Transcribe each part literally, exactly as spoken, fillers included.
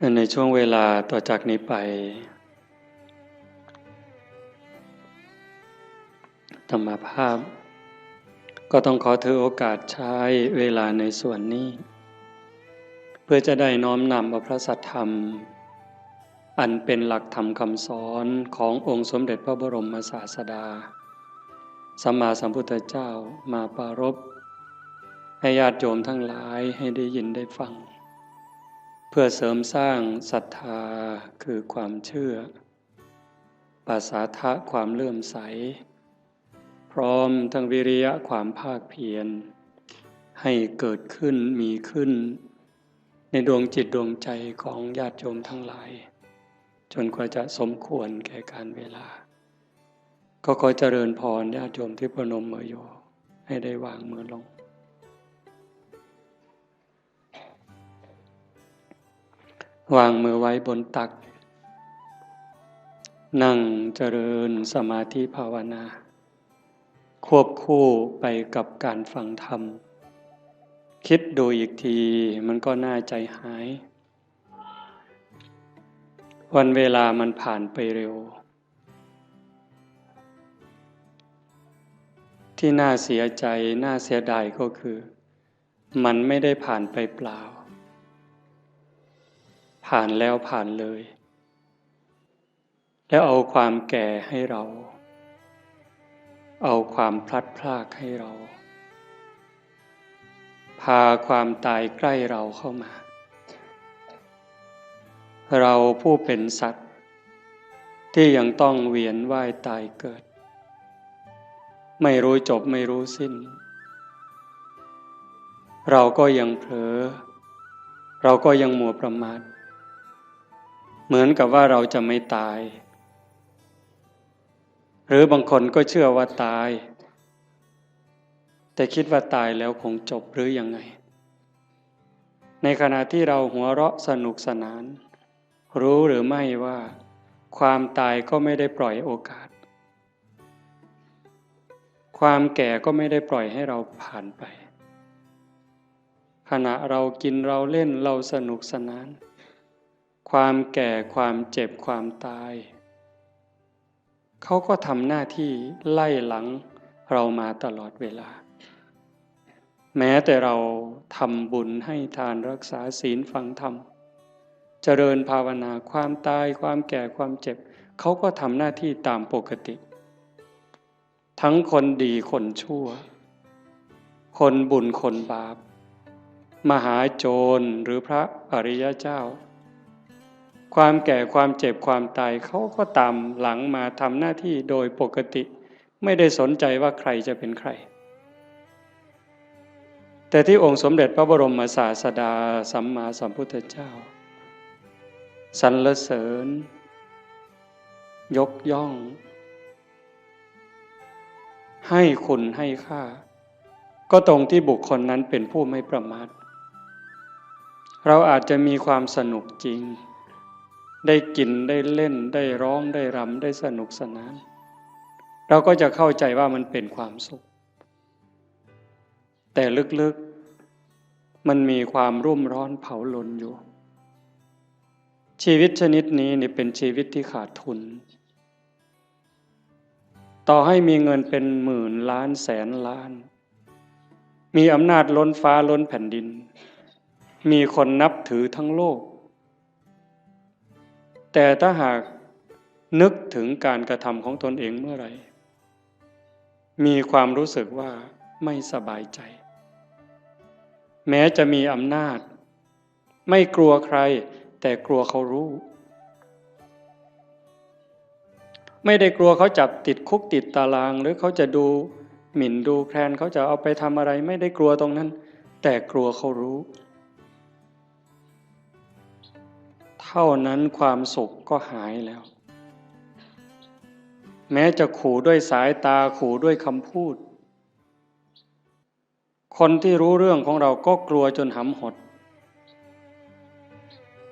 ในช่วงเวลาต่อจากนี้ไป อาตมาภาพ ก็ต้องขอถือโอกาสใช้เวลาในส่วนนี้ เพื่อจะได้น้อมนำเอาพระสัทธรรม อันเป็นหลักธรรมคำสอนขององค์สมเด็จพระบรมศาสดา สัมมาสัมพุทธเจ้ามาปรารภ ให้ญาติโยมทั้งหลายให้ได้ยินได้ฟัง เพื่อเสริมสร้างศรัทธาคือความเชื่อ ปสาทะความเลื่อมใส พร้อมทั้งวิริยะความภาคเพียร ให้เกิดขึ้นมีขึ้น ในดวงจิตดวงใจของญาติโยมทั้งหลาย จนกว่าจะสมควรแก่การเวลา ก็ขอเจริญพรญาติโยมที่ประนมมืออยู่ ให้ได้วางมือลง วางมือไว้บนตัก นั่งเจริญสมาธิภาวนา ควบคู่ไปกับการฟังธรรม คิดดูอีกทีมันก็น่าใจหาย วันเวลามันผ่านไปเร็ว ที่น่าเสียใจ น่าเสียดายก็คือ มันไม่ได้ผ่านไปเปล่า ผ่านแล้วผ่านเลย แล้วเอาความแก่ให้เรา เอาความพลัดพรากให้เรา พาความตายใกล้เราเข้ามา เราผู้เป็นสัตว์ ที่ยังต้องเวียนว่ายตายเกิด ไม่รู้จบไม่รู้สิ้น เราก็ยังเผลอ เราก็ยังมัวประมาท เหมือนกับว่าเราจะไม่ตาย หรือบางคนก็เชื่อว่าตาย แต่คิดว่าตายแล้วคงจบหรือยังไง ในขณะที่เราหัวเราะสนุกสนาน รู้หรือไม่ว่าความตายก็ไม่ได้ปล่อยโอกาส ความแก่ก็ไม่ได้ปล่อยให้เราผ่านไป ขณะเรากินเราเล่นเราสนุกสนาน ความแก่ความเจ็บความตาย เขาก็ทำหน้าที่ไล่หลังเรามาตลอดเวลา แม้แต่เราทำบุญให้ทานรักษาศีลฟังธรรม เจริญภาวนา ความตายความแก่ความเจ็บ เขาก็ทำหน้าที่ตามปกติ ทั้งคนดีคนชั่ว คนบุญคนบาป มหาโจรหรือพระอริยเจ้า ความแก่ความเจ็บความตาย เขาก็ตามหลังมาทำหน้าที่โดยปกติ ไม่ได้สนใจว่าใครจะเป็นใคร แต่ที่องค์สมเด็จพระบรมศาสดาสัมมาสัมพุทธเจ้า สรรเสริญ ยกย่อง ให้คุณให้ค่า ก็ตรงที่บุคคลนั้นเป็นผู้ไม่ประมาท เราอาจจะมีความสนุกจริง ได้กินได้เล่นได้ร้องได้รำได้สนุกสนาน เราก็จะเข้าใจว่ามันเป็นความสุข แต่ลึกๆ มันมีความรุ่มร้อนเผาลนอยู่ ชีวิตชนิดนี้นี่เป็นชีวิตที่ขาดทุน ต่อให้มีเงินเป็นหมื่นล้านแสนล้าน มีอำนาจล้นฟ้าล้นแผ่นดิน มีคนนับถือทั้งโลก แต่ถ้าหากนึกถึงการกระทำของตนเองเมื่อไหร่ มีความรู้สึกว่าไม่สบายใจ แม้จะมีอำนาจ ไม่กลัวใคร แต่กลัวเขารู้ ไม่ได้กลัวเขาจับติดคุกติดตาราง หรือเขาจะดูหมิ่นดูแคลน เขาจะเอาไปทำอะไร ไม่ได้กลัวตรงนั้น แต่กลัวเขารู้ เท่านั้นความสุขก็หายแล้ว แม้จะขู่ด้วยสายตา ขู่ด้วยคำพูด คนที่รู้เรื่องของเราก็กลัวจนหำหด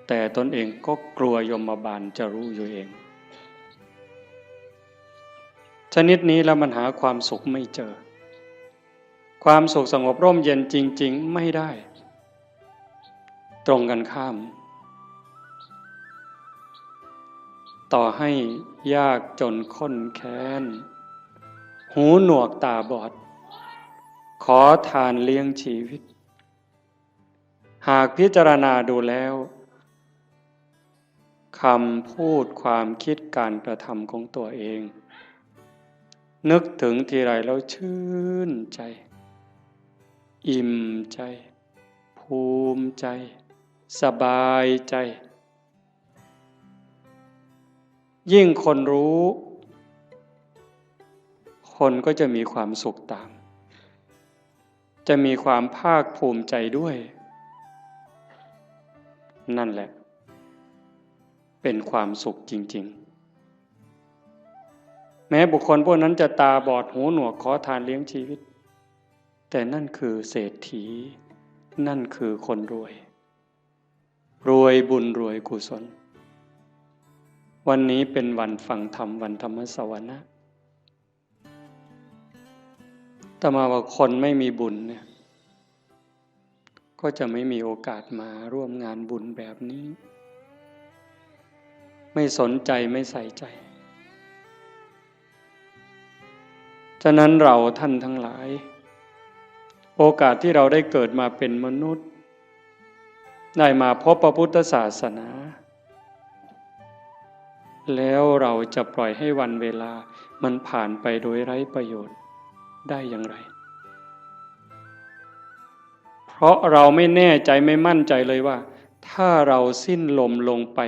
แต่ตนเองก็กลัวยมบาลจะรู้อยู่เอง ชนิดนี้แล้วมันหาความสุขไม่เจอ ความสุขสงบร่มเย็นจริงๆ ไม่ได้ ตรงกันข้าม ต่อให้ยากจนข้นแค้น หูหนวกตาบอด ขอทานเลี้ยงชีวิต หากพิจารณาดูแล้ว คำพูดความคิดการกระทำของตัวเอง นึกถึงทีไรแล้วชื่นใจ อิ่มใจ ภูมิใจ สบายใจ ยิ่งคนรู้ คนก็จะมีความสุขตาม จะมีความภาคภูมิใจด้วย นั่นแหละ เป็นความสุขจริงๆ แม้บุคคลพวกนั้นจะตาบอดหูหนวกขอทานเลี้ยงชีวิต แต่นั่นคือเศรษฐี นั่นคือคนรวย รวยบุญรวยกุศล วันนี้เป็นวันฟังธรรม วันธรรมสวนะ อาตมาว่าคนไม่มีบุญเนี่ย ก็จะไม่มีโอกาสมาร่วมงานบุญแบบนี้ ไม่สนใจไม่ใส่ใจ ฉะนั้นเราท่านทั้งหลาย โอกาสที่เราได้เกิดมาเป็นมนุษย์ ได้มาพบพระพุทธศาสนา แล้วเราจะปล่อยให้วันเวลามันผ่านไปโดยไร้ประโยชน์ได้อย่างไร เพราะเราไม่แน่ใจไม่มั่นใจเลยว่า ถ้าเราสิ้นลมลงไป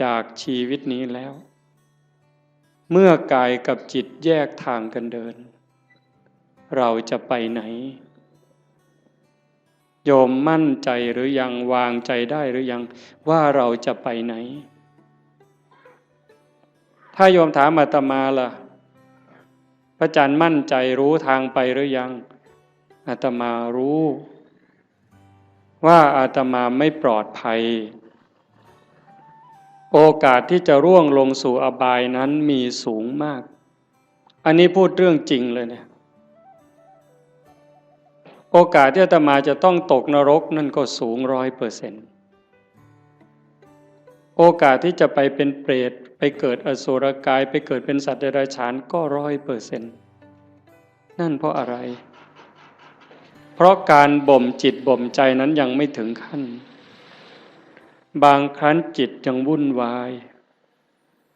จากชีวิตนี้แล้ว เมื่อกายกับจิตแยกทางกันเดิน เราจะไปไหน โยมมั่นใจหรือยัง วางใจได้หรือยัง ว่าเราจะไปไหน ถ้าโยมถามอาตมาล่ะ พระอาจารย์มั่นใจรู้ทางไปหรือยัง อาตมารู้ ว่าอาตมาไม่ปลอดภัย โอกาสที่จะร่วงลงสู่อบายนั้นมีสูงมาก อันนี้พูดเรื่องจริงเลยเนี่ย โอกาสที่อาตมาจะต้องตกนรกนั่นก็สูงร้อยเปอร์เซ็นต์ โอกาสที่จะไปเป็นเปรต ไปเกิดอสุรกาย ไปเกิดเป็นสัตว์เดรัจฉานก็ร้อยเปอร์เซ็นต์ นั่นเพราะอะไร เพราะการบ่มจิตบ่มใจนั้นยังไม่ถึงขั้น บางครั้งจิตยังวุ่นวาย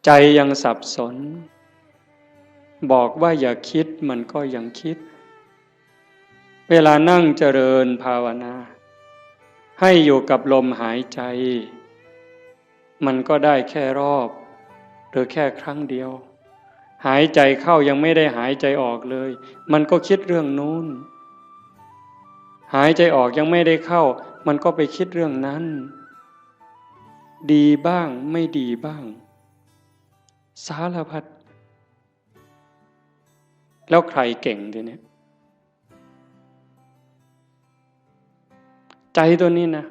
ใจยังสับสน บอกว่าอย่าคิดมันก็ยังคิด เวลานั่งเจริญภาวนา ให้อยู่กับลมหายใจ มันก็ได้แค่รอบ หรือแค่ครั้งเดียว หายใจเข้ายังไม่ได้หายใจออกเลย มันก็คิดเรื่องนู้น หายใจออกยังไม่ได้เข้า มันก็ไปคิดเรื่องนั้น ดีบ้างไม่ดีบ้าง สารพัด แล้วใครเก่งทีเนี้ย ใจตัวนี้นะ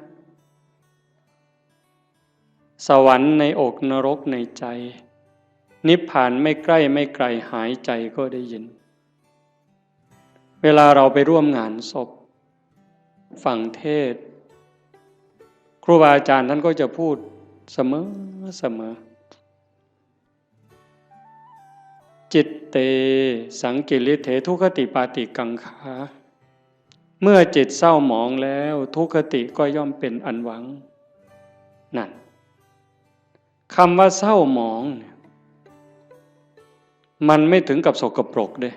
สวรรค์ในอกนรกในใจ นิพพานไม่ใกล้ไม่ไกลหายใจก็ได้ยิน เวลาเราไปร่วมงานศพ ฟังเทศน์ ครูบาอาจารย์ท่านก็จะพูดเสมอเสมอ จิตเต สังกิริเถ ทุคคติปาติกังขา เมื่อจิตเศร้าหมองแล้ว ทุคคติก็ย่อมเป็นอันหวัง นั่น คำว่าเศร้าหมองเนี่ย มันไม่ถึงกับสกปรกเด้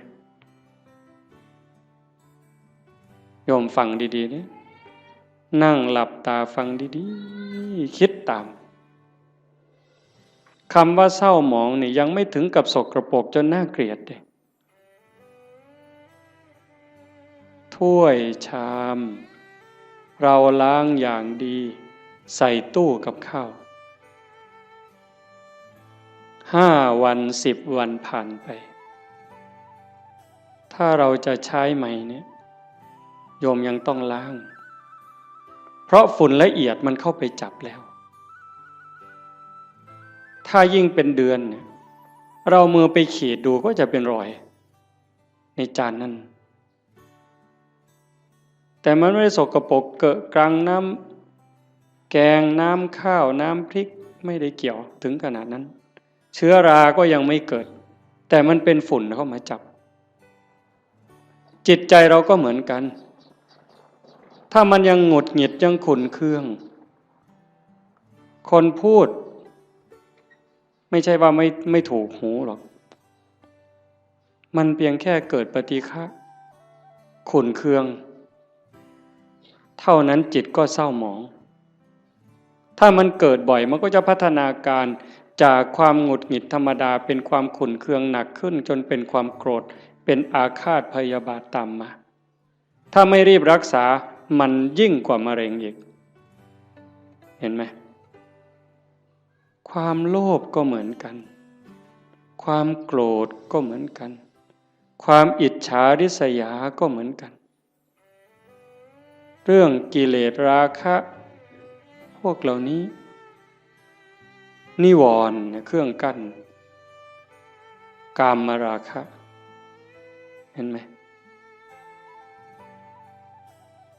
โยมฟังดีๆ เนี่ย นั่งหลับตาฟังดีๆ คิดตาม คำว่าเศร้าหมองนี่ยังไม่ถึงกับสกปรกจนน่าเกลียดเด้ ถ้วยชาม เราล้างอย่างดี ใส่ตู้กับข้าว ห้าวัน สิบวันผ่านไป ถ้าเราจะใช้ใหม่เนี่ย โยมยังต้องล้าง เพราะฝุ่นละเอียดมันเข้าไปจับแล้ว ถ้ายิ่งเป็นเดือนเนี่ย เรามือไปขีดดูก็จะเป็นรอยในจานนั้น แต่มันไม่ได้สกปรกเกอะกรังน้ำแกง น้ำข้าว น้ำพริก ไม่ได้เกี่ยวถึงขนาดนั้น เชื้อราก็ยังไม่เกิด แต่มันเป็นฝุ่นเข้ามาจับ จิตใจเราก็เหมือนกัน ถ้ามันยังหงุดหงิดยังขุ่นเคือง คนพูด ไม่ใช่ว่าไม่ไม่ถูกหูหรอก มันเพียงแค่เกิดปฏิฆะ ขุ่นเคือง เท่านั้นจิตก็เศร้าหมอง ถ้ามันเกิดบ่อยมันก็จะพัฒนาการจากความหงุดหงิดธรรมดาเป็นความขุ่นเคืองหนักขึ้น จนเป็นความโกรธ เป็นอาฆาตพยาบาทตามมา ถ้าไม่รีบรักษามันยิ่งกว่ามะเร็งอีก เห็นไหม ความโลภก็เหมือนกัน ความโกรธก็เหมือนกัน ความอิจฉาริษยาก็เหมือนกัน เรื่องกิเลสราคะ พวกเหล่านี้ นิวรณ์เนี่ยเครื่องกั้น กามราคะ เห็นไหม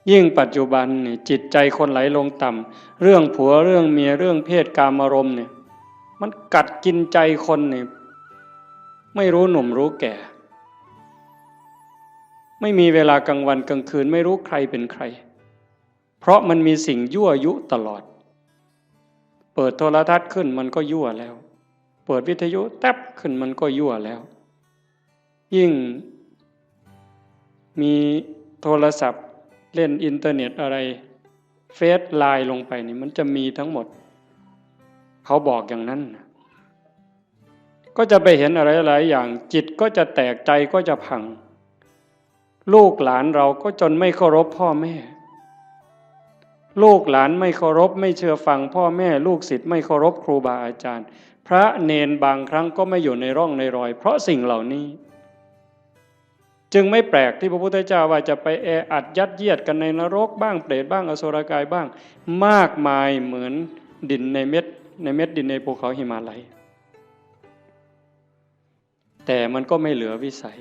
ยิ่งปัจจุบันเนี่ยจิตใจคนไหลลงต่ำ เรื่องผัวเรื่องเมียเรื่องเพศกามารมณ์เนี่ย มันกัดกินใจคนเนี่ย ไม่รู้หนุ่มรู้แก่ ไม่มีเวลากลางวันกลางคืน ไม่รู้ใครเป็นใคร เพราะมันมีสิ่งยั่วยุตลอด เปิดโทรทัศน์ขึ้นมันก็ยั่วแล้ว เปิดวิทยุแต๊บขึ้นมันก็ยั่วแล้ว ยิ่งมีโทรศัพท์เล่นอินเทอร์เน็ตอะไร เฟซ ไลน์ ลงไปนี่มันจะมีทั้งหมด เขาบอกอย่างนั้นนะ ก็จะไปเห็นอะไรหลายอย่าง จิตก็จะแตก ใจก็จะพัง ลูกหลานเราก็จนไม่เคารพพ่อแม่ ลูกหลานไม่เคารพไม่เชื่อฟังพ่อแม่ ลูกศิษย์ไม่เคารพครูบาอาจารย์ พระเณรบางครั้งก็ไม่อยู่ในร่องในรอย เพราะสิ่งเหล่านี้ จึงไม่แปลกที่พระพุทธเจ้าว่าจะไปแออัดยัดเยียดกันในนรกบ้าง เปรตบ้าง อสุรกายบ้าง มากมายเหมือนดินในเม็ด ในเม็ดดินในภูเขาหิมาลัย แต่มันก็ไม่เหลือวิสัย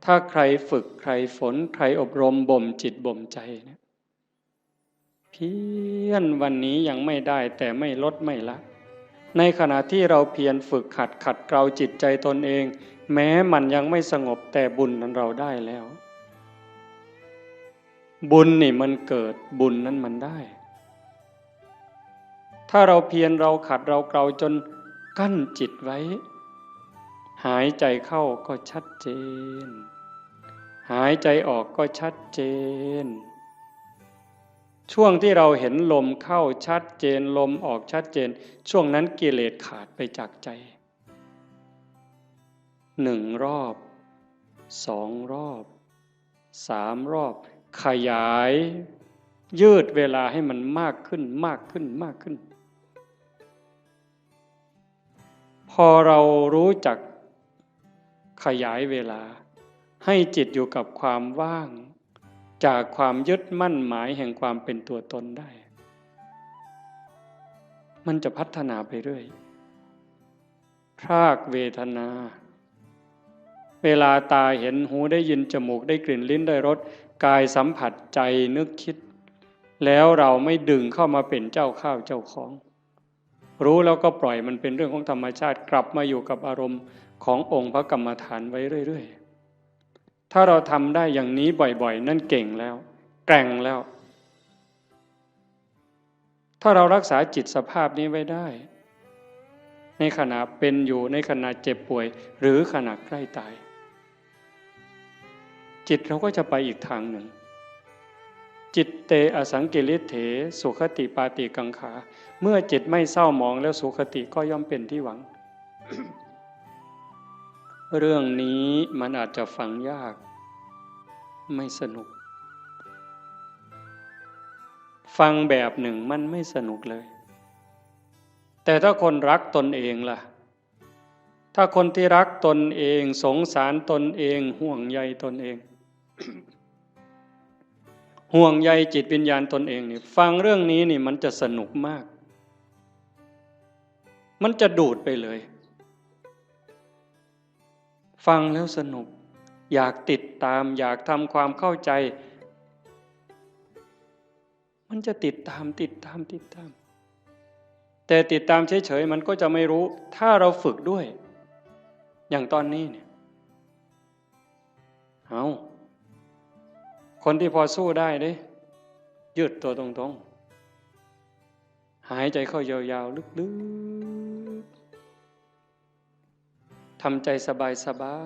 ถ้าใครฝึก ใครฝน ใครอบรมบ่มจิตบ่มใจเนี่ย เพียรวันนี้ยังไม่ได้ แต่ไม่ลดไม่ละ ในขณะที่เราเพียรฝึกหัดขัดเกลาจิตใจตนเอง แม้มันยังไม่สงบ แต่บุญนั้นเราได้แล้ว บุญนี่มันเกิด บุญนั้นมันได้ ถ้าเราเพียรเราขัดเราเกลาจนกั้นจิตไว้ หายใจเข้าก็ชัดเจน หายใจออกก็ชัดเจน ช่วงที่เราเห็นลมเข้าชัดเจน ลมออกชัดเจน ช่วงนั้นกิเลสขาดไปจากใจ หนึ่งรอบ สองรอบ สามรอบ ขยาย ยืดเวลาให้มันมากขึ้น มากขึ้น มากขึ้น พอเรารู้จักขยายเวลา ให้จิตอยู่กับความว่าง จากความยึดมั่นหมายแห่งความเป็นตัวตนได้ มันจะพัฒนาไปเรื่อย พรากเวทนา เวลาตาเห็น หูได้ยิน จมูกได้กลิ่น ลิ้นได้รส กายสัมผัส ใจนึกคิด แล้วเราไม่ดึงเข้ามาเป็นเจ้าข้าวเจ้าของ รู้แล้วก็ปล่อยมันเป็นเรื่องของธรรมชาติ กลับมาอยู่กับอารมณ์ขององค์พระกรรมฐานไว้เรื่อยๆ ถ้าเราทำได้อย่างนี้บ่อยๆ นั่นเก่งแล้ว แกร่งแล้ว ถ้าเรารักษาจิตสภาพนี้ไว้ได้ ในขณะเป็นอยู่ ในขณะเจ็บป่วย หรือขณะใกล้ตาย จิตเราก็จะไปอีกทางหนึ่ง จิตเตอสังกิริเถ สุคติปาติกังขา เมื่อจิตไม่เศร้าหมองแล้ว สุคติก็ย่อมเป็นที่หวัง เรื่องนี้มันอาจจะฟังยาก ไม่สนุก ฟังแบบหนึ่งมันไม่สนุกเลย แต่ถ้าคนรักตนเองล่ะ ถ้าคนที่รักตนเอง สงสารตนเอง ห่วงใยตนเอง ห่วงใยจิตวิญญาณตนเองนี่ ฟังเรื่องนี้นี่มันจะสนุกมาก มันจะดูดไปเลย ฟังแล้วสนุก อยากติดตาม อยากทำความเข้าใจ มันจะติดตาม ติดตาม ติดตาม แต่ติดตามเฉยๆมันก็จะไม่รู้ ถ้าเราฝึกด้วย อย่างตอนนี้เนี่ย เอา คนที่พอสู้ได้เด้ ยืดตัวตรงๆ หายใจเข้ายาวๆ ลึกๆ ทำใจสบา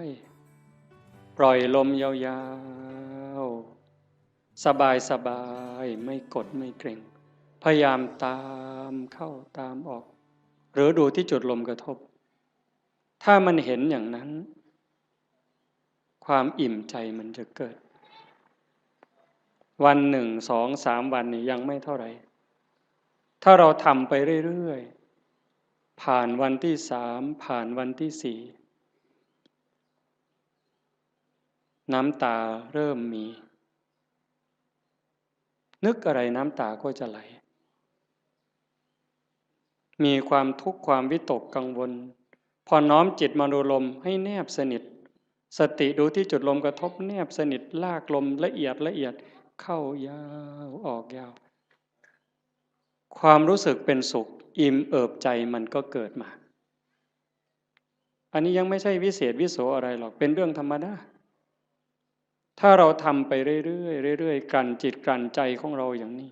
ยๆ ปล่อยลมยาวๆ สบายๆ ไม่กดไม่เกร็ง พยายามตามเข้าตามออก หรือดูที่จุดลมกระทบ ถ้ามันเห็นอย่างนั้น ความอิ่มใจมันจะเกิด วันหนึ่ง สอง สาม วันนี่ยังไม่เท่าไหร่ ถ้าเราทำไปเรื่อยๆ ผ่านวันที่สาม ผ่านวันที่สี่ น้ำตาเริ่มมี นึกอะไรน้ำตาก็จะไหล มีความทุกข์ความวิตกกังวล พอน้อมจิตมาดูลมให้แนบสนิท สติดูที่จุดลมกระทบแนบสนิท ลากลมละเอียดละเอียด เข้ายาวออกยาว ความรู้สึกเป็นสุข อิ่มเอิบใจมันก็เกิดมา อันนี้ยังไม่ใช่วิเศษวิโสอะไรหรอก เป็นเรื่องธรรมดา ถ้าเราทำไปเรื่อยๆ เรื่อยๆ กลั่นจิตกลั่นใจของเราอย่างนี้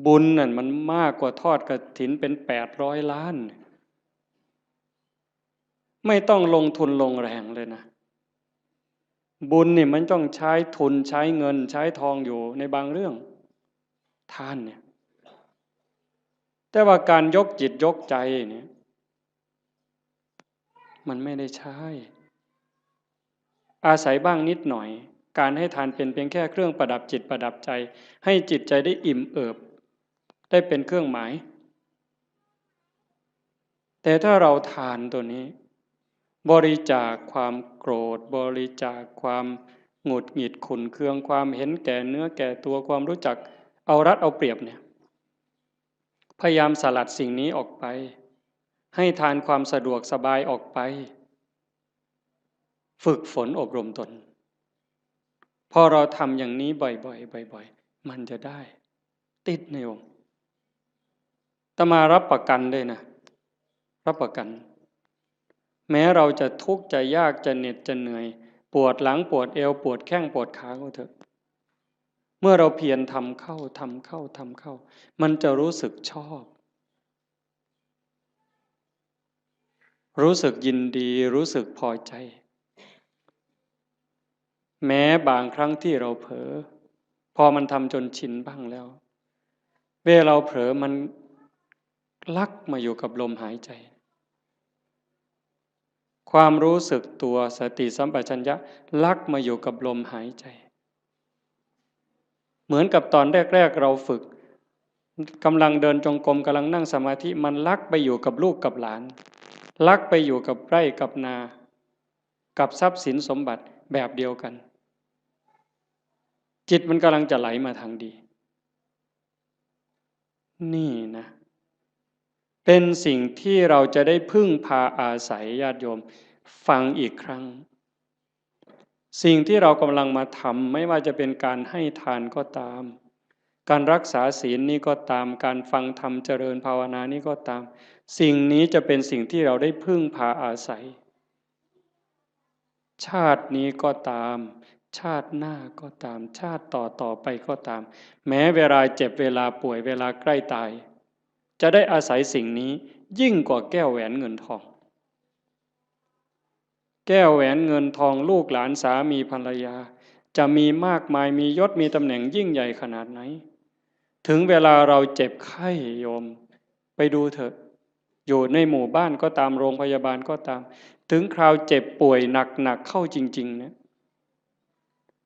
บุญนั่นมันมากกว่าทอดกฐินเป็นแปดร้อยล้าน ไม่ต้องลงทุนลงแรงเลยนะ บุญนี่มันต้องใช้ทุนใช้เงินใช้ทองอยู่ในบางเรื่อง ทานเนี่ย แต่ว่าการยกจิตยกใจเนี่ย มันไม่ได้ใช้ อาศัยบ้างนิดหน่อย การให้ทานเป็นเพียงแค่เครื่องประดับจิตประดับใจ ให้จิตใจได้อิ่มเอิบ ได้เป็นเครื่องหมาย แต่ถ้าเราทานตัวนี้ บริจาคความโกรธ บริจาคความหงุดหงิดขุ่นเคือง ความเห็นแก่เนื้อแก่ตัว ความรู้จักเอารัดเอาเปรียบเนี่ย พยายามสลัดสิ่งนี้ออกไป ให้ทานความสะดวกสบายออกไป ฝึกฝนอบรมตน พอเราทำอย่างนี้บ่อยๆ บ่อยๆ มันจะได้ ติดในองค์ อาตมารับประกันเลยนะ รับประกัน แม้เราจะทุกข์จะยากจะเหน็ดจะเหนื่อย ปวดหลังปวดเอว ปวดแข้งปวดขาก็เถอะ เมื่อเราเพียรทำเข้า ทำเข้า ทำเข้า มันจะรู้สึกชอบ รู้สึกยินดี รู้สึกพอใจ แม้บางครั้งที่เราเผลอ พอมันทำจนชินบ้างแล้ว เวลาเราเผลอมันลักมาอยู่กับลมหายใจ ความรู้สึกตัวสติสัมปชัญญะลักมาอยู่กับลมหายใจ เหมือนกับตอนแรกๆ เราฝึก กำลังเดินจงกรม กำลังนั่งสมาธิ มันลักไปอยู่กับลูกกับหลาน ลักไปอยู่กับไร่กับนา กับทรัพย์สินสมบัติแบบเดียวกัน จิตมันกำลังจะไหลมาทางดี นี่นะ เป็นสิ่งที่เราจะได้พึ่งพาอาศัย ญาติโยม ฟังอีกครั้ง สิ่งที่เรากำลังมาทำ ไม่ว่าจะเป็นการให้ทานก็ตาม การรักษาศีลนี้ก็ตาม การฟังธรรมเจริญภาวนานี้ก็ตาม สิ่งนี้จะเป็นสิ่งที่เราได้พึ่งพาอาศัย ชาตินี้ก็ตาม ชาติหน้าก็ตาม ชาติต่อต่อไปก็ตาม แม้เวลาเจ็บ เวลาป่วย เวลาใกล้ตาย จะได้อาศัยสิ่งนี้ยิ่งกว่าแก้วแหวนเงินทอง แก้วแหวนเงินทอง ลูกหลานสามีภรรยา จะมีมากมาย มียศมีตำแหน่งยิ่งใหญ่ขนาดไหน ถึงเวลาเราเจ็บไข้ โยม ไปดูเถอะ อยู่ในหมู่บ้านก็ตาม โรงพยาบาลก็ตาม ถึงคราวเจ็บป่วยหนักๆ เข้าจริงๆ เนี่ย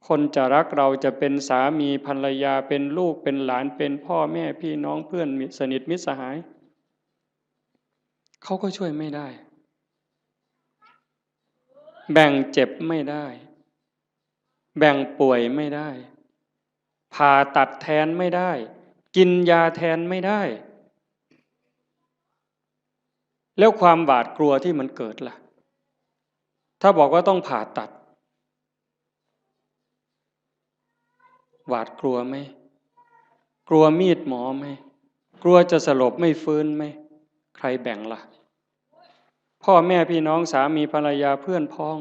คนจะรักเรา จะเป็นสามีภรรยา เป็นลูกเป็นหลาน เป็นพ่อแม่พี่น้อง เพื่อนมิตรสนิทมิตรสหาย เขาก็ช่วยไม่ได้ แบ่งเจ็บไม่ได้ แบ่งป่วยไม่ได้ ผ่าตัดแทนไม่ได้ กินยาแทนไม่ได้ แล้วความหวาดกลัวที่มันเกิดล่ะ ถ้าบอกว่าต้องผ่าตัด หวาดกลัวไหม กลัวมีดหมอไหม กลัวจะสลบไม่ฟื้นไหม ใครแบ่งละ่ะ พ่อแม่พี่น้องสามีภรรยาเพื่อนพ้อง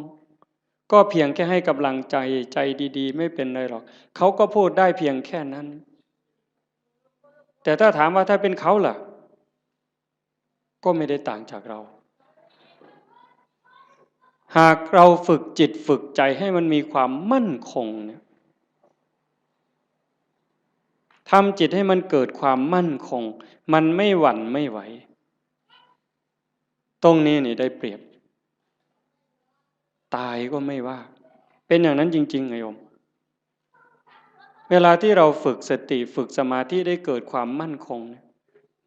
ก็เพียงแค่ให้กำลังใจ ใจดีๆ ไม่เป็นไรหรอก เขาก็พูดได้เพียงแค่นั้น แต่ถ้าถามว่าถ้าเป็นเขาล่ะ ก็ไม่ได้ต่างจากเรา หากเราฝึกจิตฝึกใจให้มันมีความมั่นคงเนี่ย ทำจิตให้มันเกิดความมั่นคง มันไม่หวั่นไม่ไหว ตรงนี้นี่ได้เปรียบ ตายก็ไม่ว่า เป็นอย่างนั้นจริงๆ ไงโยม เวลาที่เราฝึกสติ ฝึกสมาธิ ได้เกิดความมั่นคงเนี่ย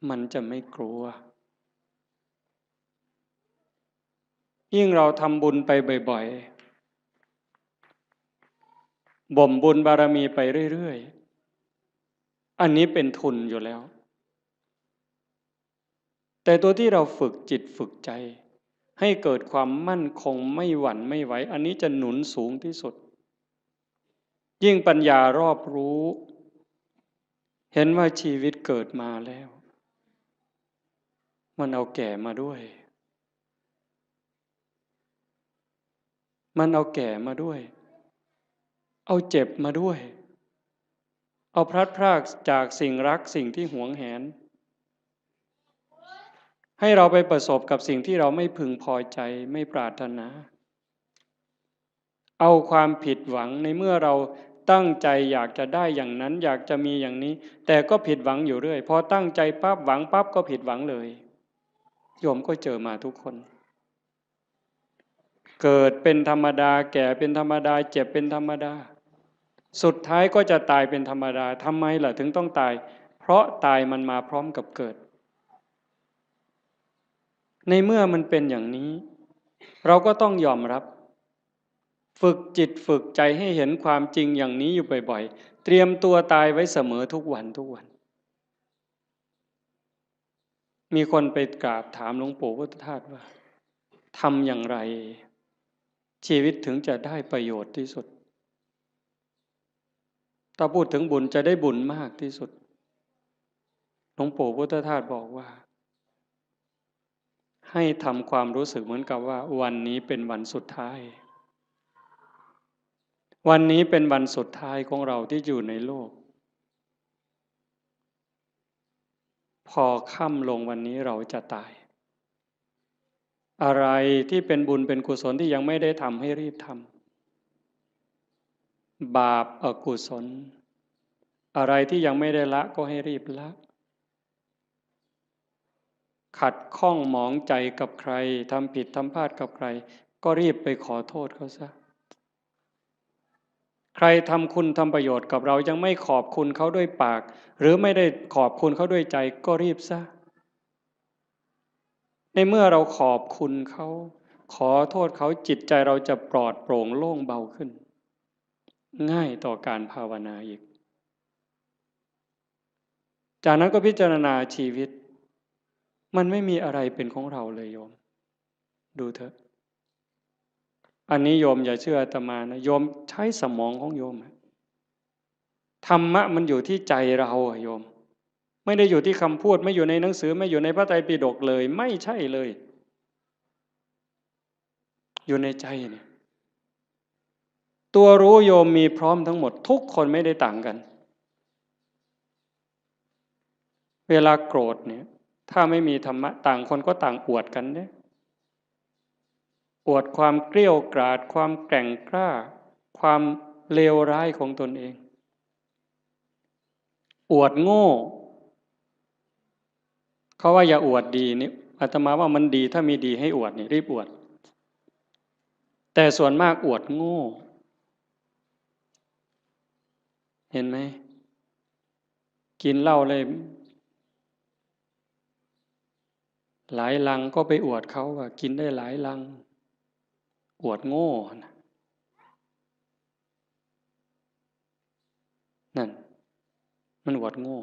มันจะไม่กลัว ยิ่งเราทำบุญไปบ่อยๆ บ่มบุญบารมีไปเรื่อยๆ อันนี้เป็นทุนอยู่แล้ว แต่ตัวที่เราฝึกจิตฝึกใจ ให้เกิดความมั่นคงไม่หวั่นไม่ไหว อันนี้จะหนุนสูงที่สุด ยิ่งปัญญารอบรู้ เห็นว่าชีวิตเกิดมาแล้ว มันเอาแก่มาด้วย มันเอาแก่มาด้วย เอาเจ็บมาด้วย เอาพลัดพรากจากสิ่งรักสิ่งที่หวงแหน ให้เราไปประสบกับสิ่งที่เราไม่พึงพอใจ ไม่ปรารถนา เอาความผิดหวังในเมื่อเราตั้งใจอยากจะได้อย่างนั้น อยากจะมีอย่างนี้ แต่ก็ผิดหวังอยู่เรื่อย พอตั้งใจปั๊บหวังปั๊บก็ผิดหวังเลย โยมก็เจอมาทุกคน เกิดเป็นธรรมดา แก่เป็นธรรมดา เจ็บเป็นธรรมดา สุดท้ายก็จะตายเป็นธรรมดา ทำไมล่ะถึงต้องตาย เพราะตายมันมาพร้อมกับเกิด ในเมื่อมันเป็นอย่างนี้ เราก็ต้องยอมรับ ฝึกจิตฝึกใจให้เห็นความจริงอย่างนี้อยู่บ่อยๆ เตรียมตัวตายไว้เสมอทุกวันทุกวัน มีคนไปกราบถามหลวงปู่พุทธทาสว่า ทำอย่างไร ชีวิตถึงจะได้ประโยชน์ที่สุด ถ้าพูดถึงบุญจะได้บุญมากที่สุด หลวงปู่พุทธทาสบอกว่า ให้ทำความรู้สึกเหมือนกับว่าวันนี้เป็นวันสุดท้าย วันนี้เป็นวันสุดท้ายของเราที่อยู่ในโลก พอค่ำลงวันนี้เราจะตาย อะไรที่เป็นบุญเป็นกุศลที่ยังไม่ได้ทำให้รีบทำ บาปอกุศล อะไรที่ยังไม่ได้ละก็ให้รีบละ ขัดข้องหมองใจกับใคร ทำผิดทำพลาดกับใคร ก็รีบไปขอโทษเขาซะ ใครทำคุณทำประโยชน์กับเรายังไม่ขอบคุณเขาด้วยปาก หรือไม่ได้ขอบคุณเขาด้วยใจ ก็รีบซะ ในเมื่อเราขอบคุณเขา ขอโทษเขา จิตใจเราจะปลอดโปร่งโล่งเบาขึ้น ง่ายต่อการภาวนาอีก จากนั้นก็พิจารณาชีวิต มันไม่มีอะไรเป็นของเราเลยโยม ดูเถอะ อันนี้โยมอย่าเชื่ออาตมานะ โยมใช้สมองของโยมอะ ธรรมะมันอยู่ที่ใจเราอะโยม ไม่ได้อยู่ที่คำพูด ไม่อยู่ในหนังสือ ไม่อยู่ในพระไตรปิฎกเลย ไม่ใช่เลย อยู่ในใจเนี่ย ตัวรู้โยมมีพร้อมทั้งหมด ทุกคนไม่ได้ต่างกัน เวลาโกรธเนี่ย ถ้าไม่มีธรรมะ ต่างคนก็ต่างอวดกันเนี่ย อวดความเกรี้ยวกราด ความแกร่งกล้า ความเลวร้ายของตนเอง อวดโง่ เขาว่าอย่าอวดดีนี่ อาตมาว่ามันดี ถ้ามีดีให้อวดนี่ รีบอวด แต่ส่วนมากอวดโง่ เห็นไหม กินเหล้าเลย หลายลังก็ไปอวดเขาว่ากินได้หลายลัง อวดโง่นะ นั่น มันอวดโง่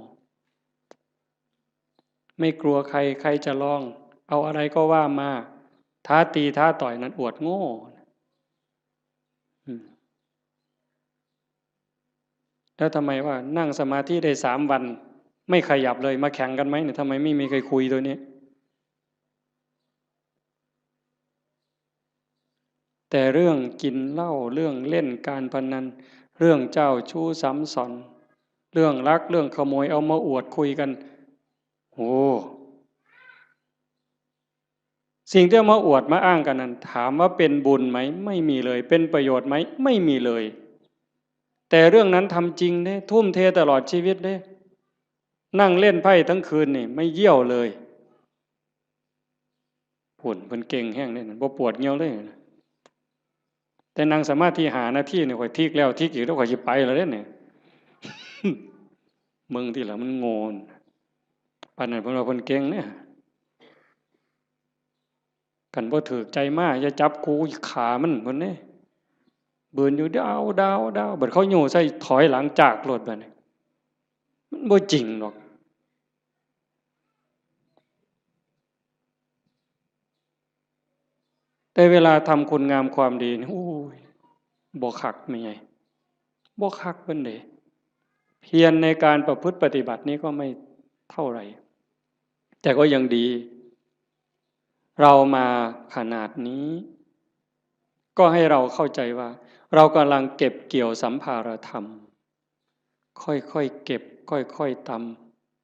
ไม่กลัวใคร ใครจะลอง เอาอะไรก็ว่ามา ท้าตีท้าต่อย นั่นอวดโง่ อืม แล้วทำไมว่านั่งสมาธิได้สามวัน ไม่ขยับเลย มาแข่งกันไหมเนี่ย ทำไมไม่มีใครคุยตัวนี้ แต่เรื่องกินเหล้า เรื่องเล่นการพนัน เรื่องเจ้าชู้ซ้ำซ้อน เรื่องลัก เรื่องขโมย เอามาอวดคุยกัน โอ้ สิ่งที่เอามาอวดมาอ้างกันนั้น ถามว่าเป็นบุญไหม ไม่มีเลย เป็นประโยชน์ไหม ไม่มีเลย แต่เรื่องนั้นทำจริงเด้ ทุ่มเทตลอดชีวิตเด้ นั่งเล่นไพ่ทั้งคืนนี่ ไม่เยี่ยวเลย ผุ่นเพิ่นเก่งแฮงเด้ บ่ปวดเยี่ยวเลย แต่นั่งสมาธิห้านาทีนี่ ข้อยทิกแล้วทิกอีก แล้วข้อยสิไปแล้วเด้เนี่ย เบิ่งติล่ะ มันโง่ ปานนั้นเพิ่นว่าเพิ่นเก่งเนี่ย คันบ่ถูกใจมา อย่าจับกู ฆ่ามัน เพิ่นเด้ บืนอยู่ ดาว ดาว ดาว บัดเขาโย่ใส่ ถอยหลังจากโลดบัดนี้ มันบ่จริงดอก แต่เวลาทำคุณงามความดีนี่ โอ้ย บ่คักแม่ใหญ่ บ่คักปานใด เพียรในการประพฤติปฏิบัตินี้ก็ไม่เท่าไหร่ แต่ก็ยังดี เรามาขนาดนี้ ก็ให้เราเข้าใจว่า เรากำลังเก็บเกี่ยวสัมภารธรรม ค่อยๆเก็บ ค่อยๆต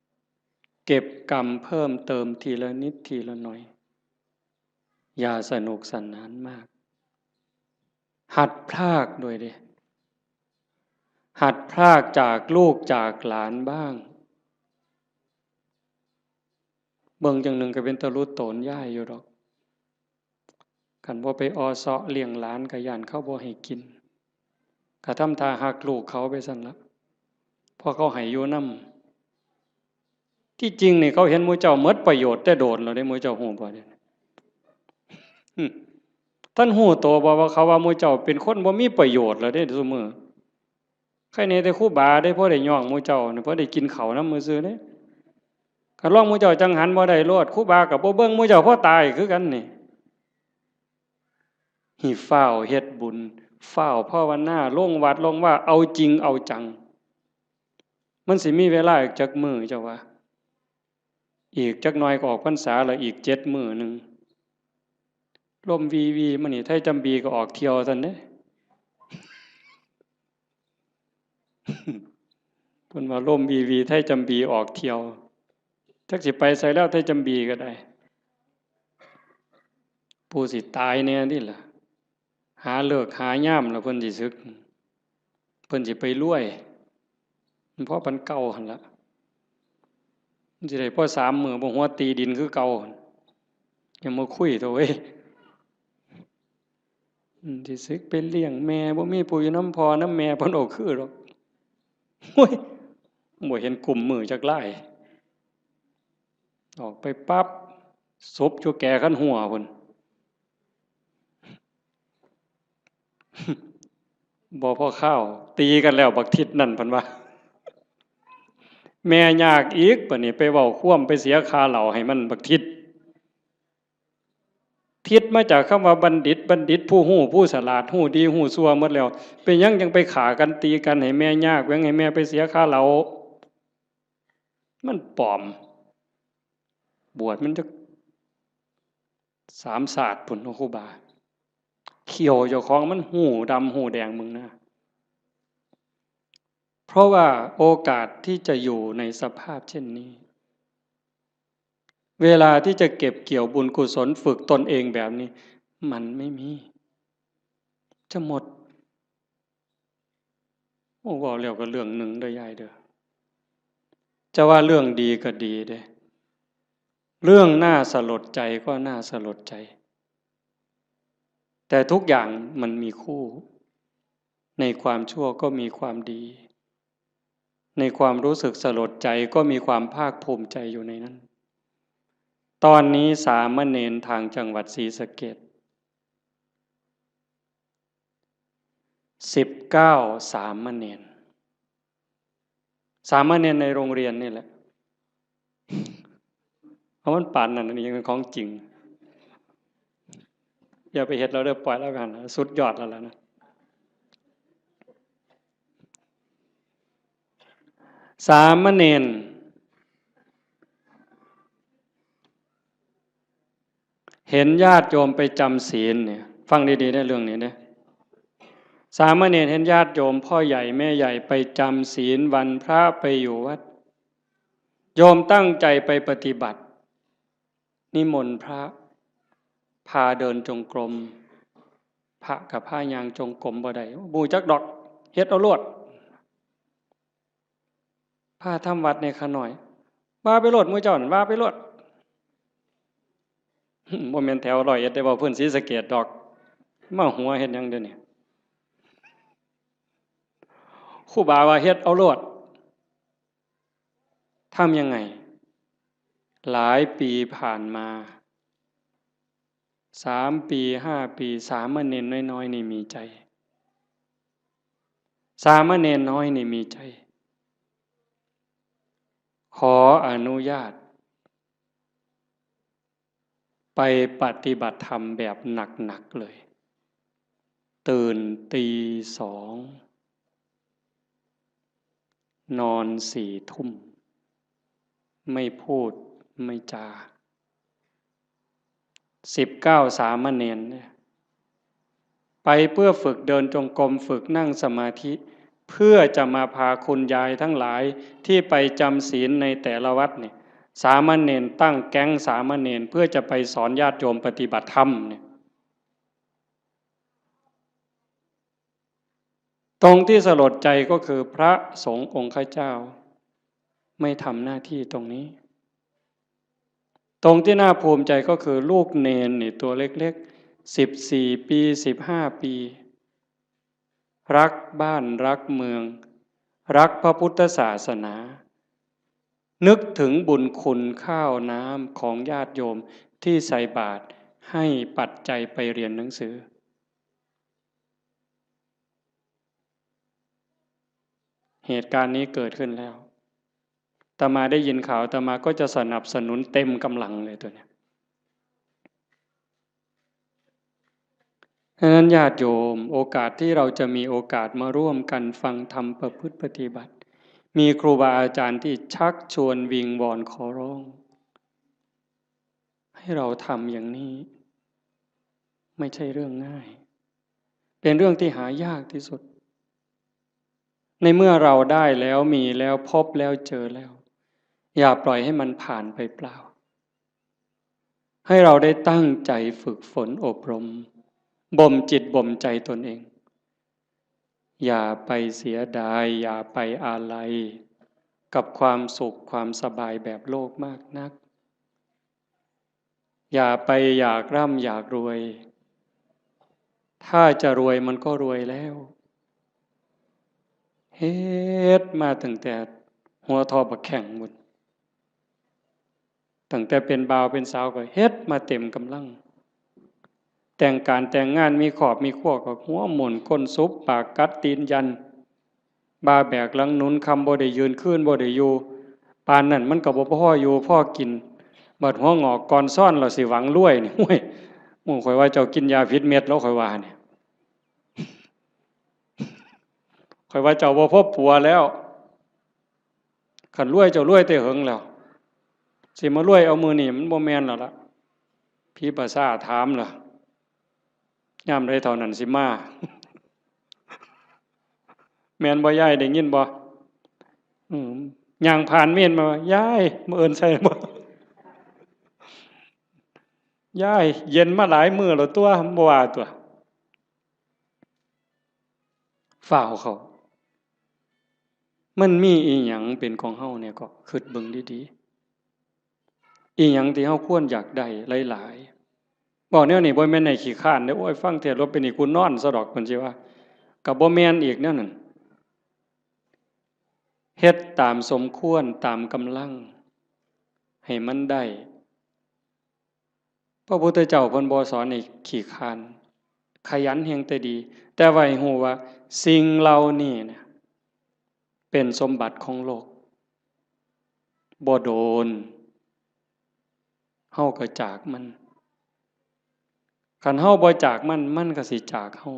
ำ เก็บกรรมเพิ่มเติมทีละนิดทีละหน่อย อย่าสนุกสนานมาก หัดพรากด้วยเด้ หัดพรากจากลูกจากหลานบ้าง เบิ่งจั่งหนึ่งก็เป็นตาหลุดโตนยายอยู่ดอก คันบ่ไปออเซาะเลี้ยงหลานก็ย้านเขาบ่ให้กิน ก็ทำท่าฮักลูกเขาไปซั่นละ เพราะเขาให้อยู่นำ ที่จริงนี่เขาเห็นหมู่เจ้าหมดประโยชน์แต่โดนแล้วเด้ หมู่เจ้าฮู้บ่เนี่ย อืม ท่านฮู้โตบ่ว่าเขาว่าหมู่เจ้าเป็นคนบ่มีประโยชน์แล้วเด้ซุมื้อ ใครแหน่แต่ครูบาเด้ พอได้ย่องหมู่เจ้านี่ พอได้กินข้าวนำซื่อๆเด้ คันลองหมู่เจ้าจั่งหันบ่ได้โลด ครูบาก็บ่เบิ่งหมู่เจ้า พอตายคือกันนี่ ให้ฟ้าวเฮ็ดบุญ ฟ้าวภาวนา ลงวัดลงวา เอาจริงเอาจัง มันสิมีเวลาอีกจักมื้อเจ้าว่า อีกจักหน่อยก็ออกพรรษาแล้ว อีกเจ็ดมื้อหนึ่ง ลมวีวีมานี่ ไทจำบีก็ออกเที่ยวซั่นเด้ เพิ่นว่าลมวีวี ไทจำบีออกเที่ยว จักสิไปไสแล้ว ไทจำบีก็ได้ ผู้สิตายแหน่นี่ล่ะ หาฤกษ์หายามแล้วเพิ่นสิสึก เพิ่นสิไปรวย มันพอปานเก่าหั่นละ มันสิได้พอสามมื้อบ่ หัวตีดินคือเก่าหั่น ยังบ่คุยเถาะเว้ย อืม สิสึกไปเลี้ยงแม่ บ่มีผู้อยู่นำพ่อนำแม่ เพิ่นบ่คือดอก โอ้ย บ่เห็นกุมมือจักลาย ออกไปปั๊บ ศพอยู่แก่คันหัวพุ้น บ่พอคาว ตีกันแล้วบักทิศนั่น เพิ่นว่า แม่ยากอีก บัดนี้ไปเว้าความ ไปเสียค่าเหล้าให้มันบักทิศ ทิศมาจากคำว่าบัณฑิต บัณฑิตผู้ฮู้ ผู้ฉลาด ฮู้ดีฮู้ชั่วหมดแล้ว เป็นหยังจั่งไปฆ่ากันตีกันให้แม่ยาก หยังให้แม่ไปเสียค่าเหล้า มันปลอม บวชมันจักสามชาติพุ้นเนาะครูบา เขี้ยวเจ้าของมันฮู้ดำฮู้แดง มึงนะ เพราะว่าโอกาสที่จะอยู่ในสภาพเช่นนี้ เวลาที่จะเก็บเกี่ยวบุญกุศล ฝึกตนเองแบบนี้ มันไม่มี จะหมด โอ้ เว้าแล้วก็เรื่องหนึ่งเด้อยายเด้อ จะว่าเรื่องดีก็ดีเด้ เรื่องน่าสลดใจก็น่าสลดใจ แต่ทุกอย่างมันมีคู่ ในความชั่วก็มีความดี ในความรู้สึกสลดใจก็มีความภาคภูมิใจอยู่ในนั้น ตอนนี้สามเณรทางจังหวัดศรีสะเกษ สิบเก้า สามเณร สามเณรในโรงเรียนนี่แหละ เอามันปานนั้น อันนี้ยังเป็นของจริง อย่าไปเฮ็ดเราเด้อ ปล่อยแล้วกัน สุดยอดแล้วล่ะนะ สามเณร เห็นญาติโยมไปจำศีลเนี่ย ฟังดีๆ ในเรื่องนี้เนี่ย สามเณรเห็นญาติโยมพ่อใหญ่แม่ใหญ่ไปจำศีลวันพระไปอยู่วัด โยมตั้งใจไปปฏิบัติ นิมนต์พระ พาเดินจงกรม พระกับพายางจงกรมบ่ได้ บ่จักดอก เฮ็ดเอาโลด พาทำวัดในขะน้อย ว่าไปโลด หมู่เจ้านั่น ว่าไปโลด บ่แม่นแถวร้อยเอ็ดได้ เว้าพื้นศรีสะเกษดอก มาหัวเฮ็ดหยังเดี๋ยวนี้ ครูบาว่าเฮ็ดเอาโลด ทำยังไง หลายปีผ่านมา สามปี ห้าปี สามเณรน้อยๆ นี่มีใจ สามเณรน้อยนี่มีใจ ขออนุญาต ไปปฏิบัติธรรมแบบหนักๆ เลย ตื่นตีสอง นอนสี่ทุ่ม ไม่พูดไม่จา สิบเก้าสามเณรเนี่ย ไปเพื่อฝึกเดินจงกรม ฝึกนั่งสมาธิ เพื่อจะมาพาคุณยายทั้งหลายที่ไปจำศีลในแต่ละวัดเนี่ย สามเณรตั้งแก๊งสามเณรเพื่อจะไปสอนญาติโยมปฏิบัติธรรมเนี่ย ตรงที่สลดใจก็คือพระสงฆ์องค์ข้าเจ้า ไม่ทำหน้าที่ตรงนี้ ตรงที่น่าภูมิใจก็คือลูกเณรนี่ตัวเล็กๆ สิบสี่ปี สิบห้าปี รักบ้านรักเมือง รักพระพุทธศาสนา นึกถึงบุญคุณข้าวน้ำของญาติโยมที่ใส่บาตรให้ปัจจัยไปเรียนหนังสือ เหตุการณ์นี้เกิดขึ้นแล้ว อาตมาได้ยินข่าว อาตมาก็จะสนับสนุนเต็มกำลังเลยตัวเนี้ย ฉะนั้นญาติโยม โอกาสที่เราจะมีโอกาสมาร่วมกันฟังธรรมประพฤติปฏิบัติ มีครูบาอาจารย์ที่ชักชวนวิงวอนขอร้อง ให้เราทำอย่างนี้ ไม่ใช่เรื่องง่าย เป็นเรื่องที่หายากที่สุด ในเมื่อเราได้แล้วมีแล้วพบแล้วเจอแล้ว อย่าปล่อยให้มันผ่านไปเปล่า ให้เราได้ตั้งใจฝึกฝนอบรม บ่มจิตบ่มใจตนเอง อย่าไปเสียดาย อย่าไปอาลัย กับความสุขความสบายแบบโลกมากนัก อย่าไปอยากร่ำอยากรวย ถ้าจะรวยมันก็รวยแล้ว เฮ็ดมาตั้งแต่หัวทอบักแข้งบุญ ตั้งแต่เป็นบ่าวเป็นสาวก็เฮ็ดมาเต็มกำลัง แต่งการแต่งงานมีครอบมีครัวก็หัวหมุนก้นสุบปากกัดตีนยัน บ่าแบกหลังหนุน ค่ำบ่ได้ยืน คืนบ่ได้อยู่ ปานนั้นมันก็บ่พออยู่พอกิน บัดหัวงอกก่อนซ้อน เราสิหวังรวยนี่ ห้วย หมู่ข่อยว่าเจ้ากินยาผิดเม็ดแล้ว ข่อยว่าเนี่ย ข่อยว่าเจ้าบ่พบผัวแล้ว คันรวยเจ้ารวยแต่เหิงแล้ว สิมารวยเอามื้อนี้มันบ่แม่นแล้วล่ะ ผีป่าช้าถามล่ะ ยามใดเท่านั้นสิมา แม่นบ่ยาย ได้ยินบ่ อืม ย่างผ่านเมนมาว่า "ยาย มื้ออื่นใส่บ่ ยาย เย็นมาหลายมื้อแล้วตัว" บ่ว่าตัว ฟ้าวเขา มันมีอีหยังเป็นของเฮาเนี่ยก็คิดเบิ่งดีๆ อีหยังที่เฮาควรอยากได้หลายๆ บอกแนวนี้บ่แม่นให้ขี้คร้านเด้อ "โอ้ย ฟังเทศน์แล้วเป็นนี่กูนอนซะดอก" เพิ่นสิว่า ก็บ่แม่นอีกแนวนั้น เฮ็ดตามสมควรตามกำลัง ให้มันได้ พระพุทธเจ้าเพิ่นบ่สอนให้ขี้คร้าน ขยันแฮงแต่ดี แต่ว่าให้ฮู้ว่าสิ่งเหล่านี้นะ เป็นสมบัติของโลก บ่โดน เฮาก็จากมัน คันเฮาบ่จากมัน มันก็สิจากเฮา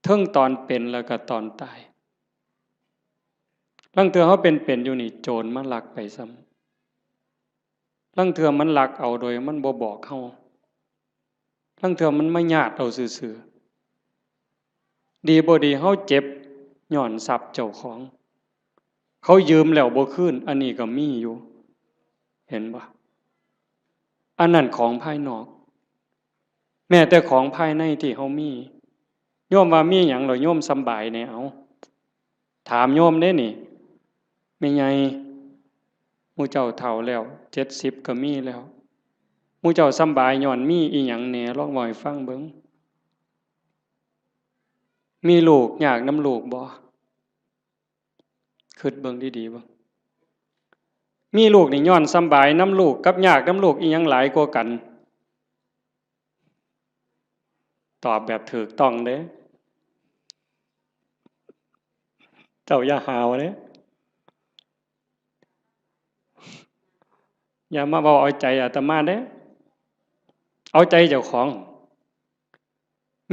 เทิงตอนเป็นแล้วก็ตอนตาย ลางเทื่อเฮาเป็นๆ อยู่นี่ โจรมาลักไปซ้ำ ลางเทื่อมันลักเอาโดยมันบ่บอกเฮา ลางเทื่อมันมาญาติเอาซื่อๆ ดีบ่ดีเฮาเจ็บย้อนทรัพย์เจ้าของ เขายืมแล้วบ่คืน อันนี้ก็มีอยู่ เห็นบ่ อันนั้นของภายนอก แม้แต่ของภายในที่เฮามี โยมว่ามีหยังเหรอ โยมสำบายแหน่ เอา ถามโยมเด้นี่ แม่ใหญ่ หมู่เจ้าเฒ่าแล้ว เจ็ดสิบก็มีแล้ว หมู่เจ้าสำบายย้อนมีอีหยังแหน่ ลองเว้าให้ฟังเบิ่ง มีลูกยากนำลูกบ่ คิดเบิ่งดีๆ เบิ่ง มีลูกนี่ย้อนสำบายนำลูกกับยากนำลูก อีหยังหลายกว่ากัน ตอบแบบถูกต้องเด้ เจ้าอย่าหาวเด้ อย่ามาเว้าเอาใจอาตมาเด้ เอาใจเจ้าของ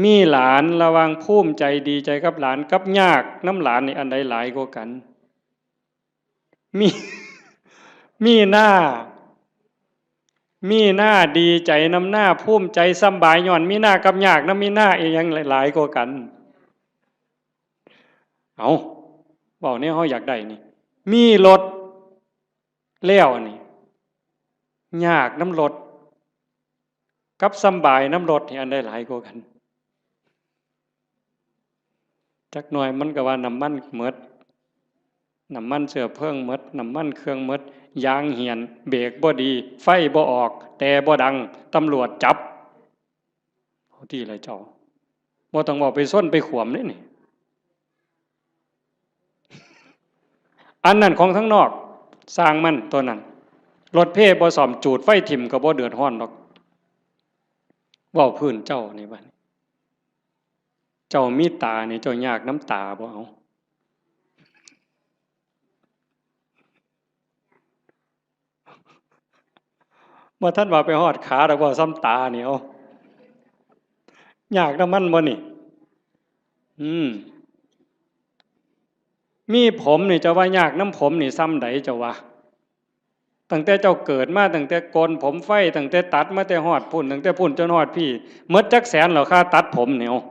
มีหลาน ระหว่างภูมิใจดีใจกับหลานกับยากนำหลานนี่ อันใดหลายกว่ากัน มี มีหน้า มีหน้าดีใจนำหน้า ภูมิใจสำบายย้อนมีหน้ากับยากนำมีหน้า อีหยังหลายกว่ากัน เอา เว้าแนวเฮาอยากได้นี่ มีรถแล้วนี่ ยากนำรถ กับสำบายนำรถนี่ อันใดหลายกว่ากัน จักหน่อยมันก็ว่าน้ำมันหมด น้ำมันเชื้อเพลิงหมด น้ำมันเครื่องหมด ยางเหี่ยน เบรกบ่ดี ไฟบ่ออก แต่บ่ดัง ตำรวจจับ เอาติล่ะเจ้า บ่ต้องเว้าไปชนไปขวมเด้นี่ อันนั้นของทางนอก ซ่างมันตัวนั้น รถเพบ่ซ่อม จูดไฟถิ่มก็บ่เดือดร้อนดอก เว้าพื้นเจ้านี่บัดนี้ เจ้ามีตานี่ เจ้ายากนำตาบ่ เอา บ่ทันว่าไปฮอดขาดอก เว้าซ่ำตานี่ เอา ยากนำมันบ่นี่ อืม มีผมนี่ เจ้าว่ายากนำผมนี่ซ่ำใด เจ้าว่า ตั้งแต่เจ้าเกิดมา ตั้งแต่โกนผมไฟ ตั้งแต่ตัดมาแต่ฮอดพุ้น ตั้งแต่พุ้นจนฮอดพี้ หมดจักแสนแล้ว ค่าตัดผมนี่ เอา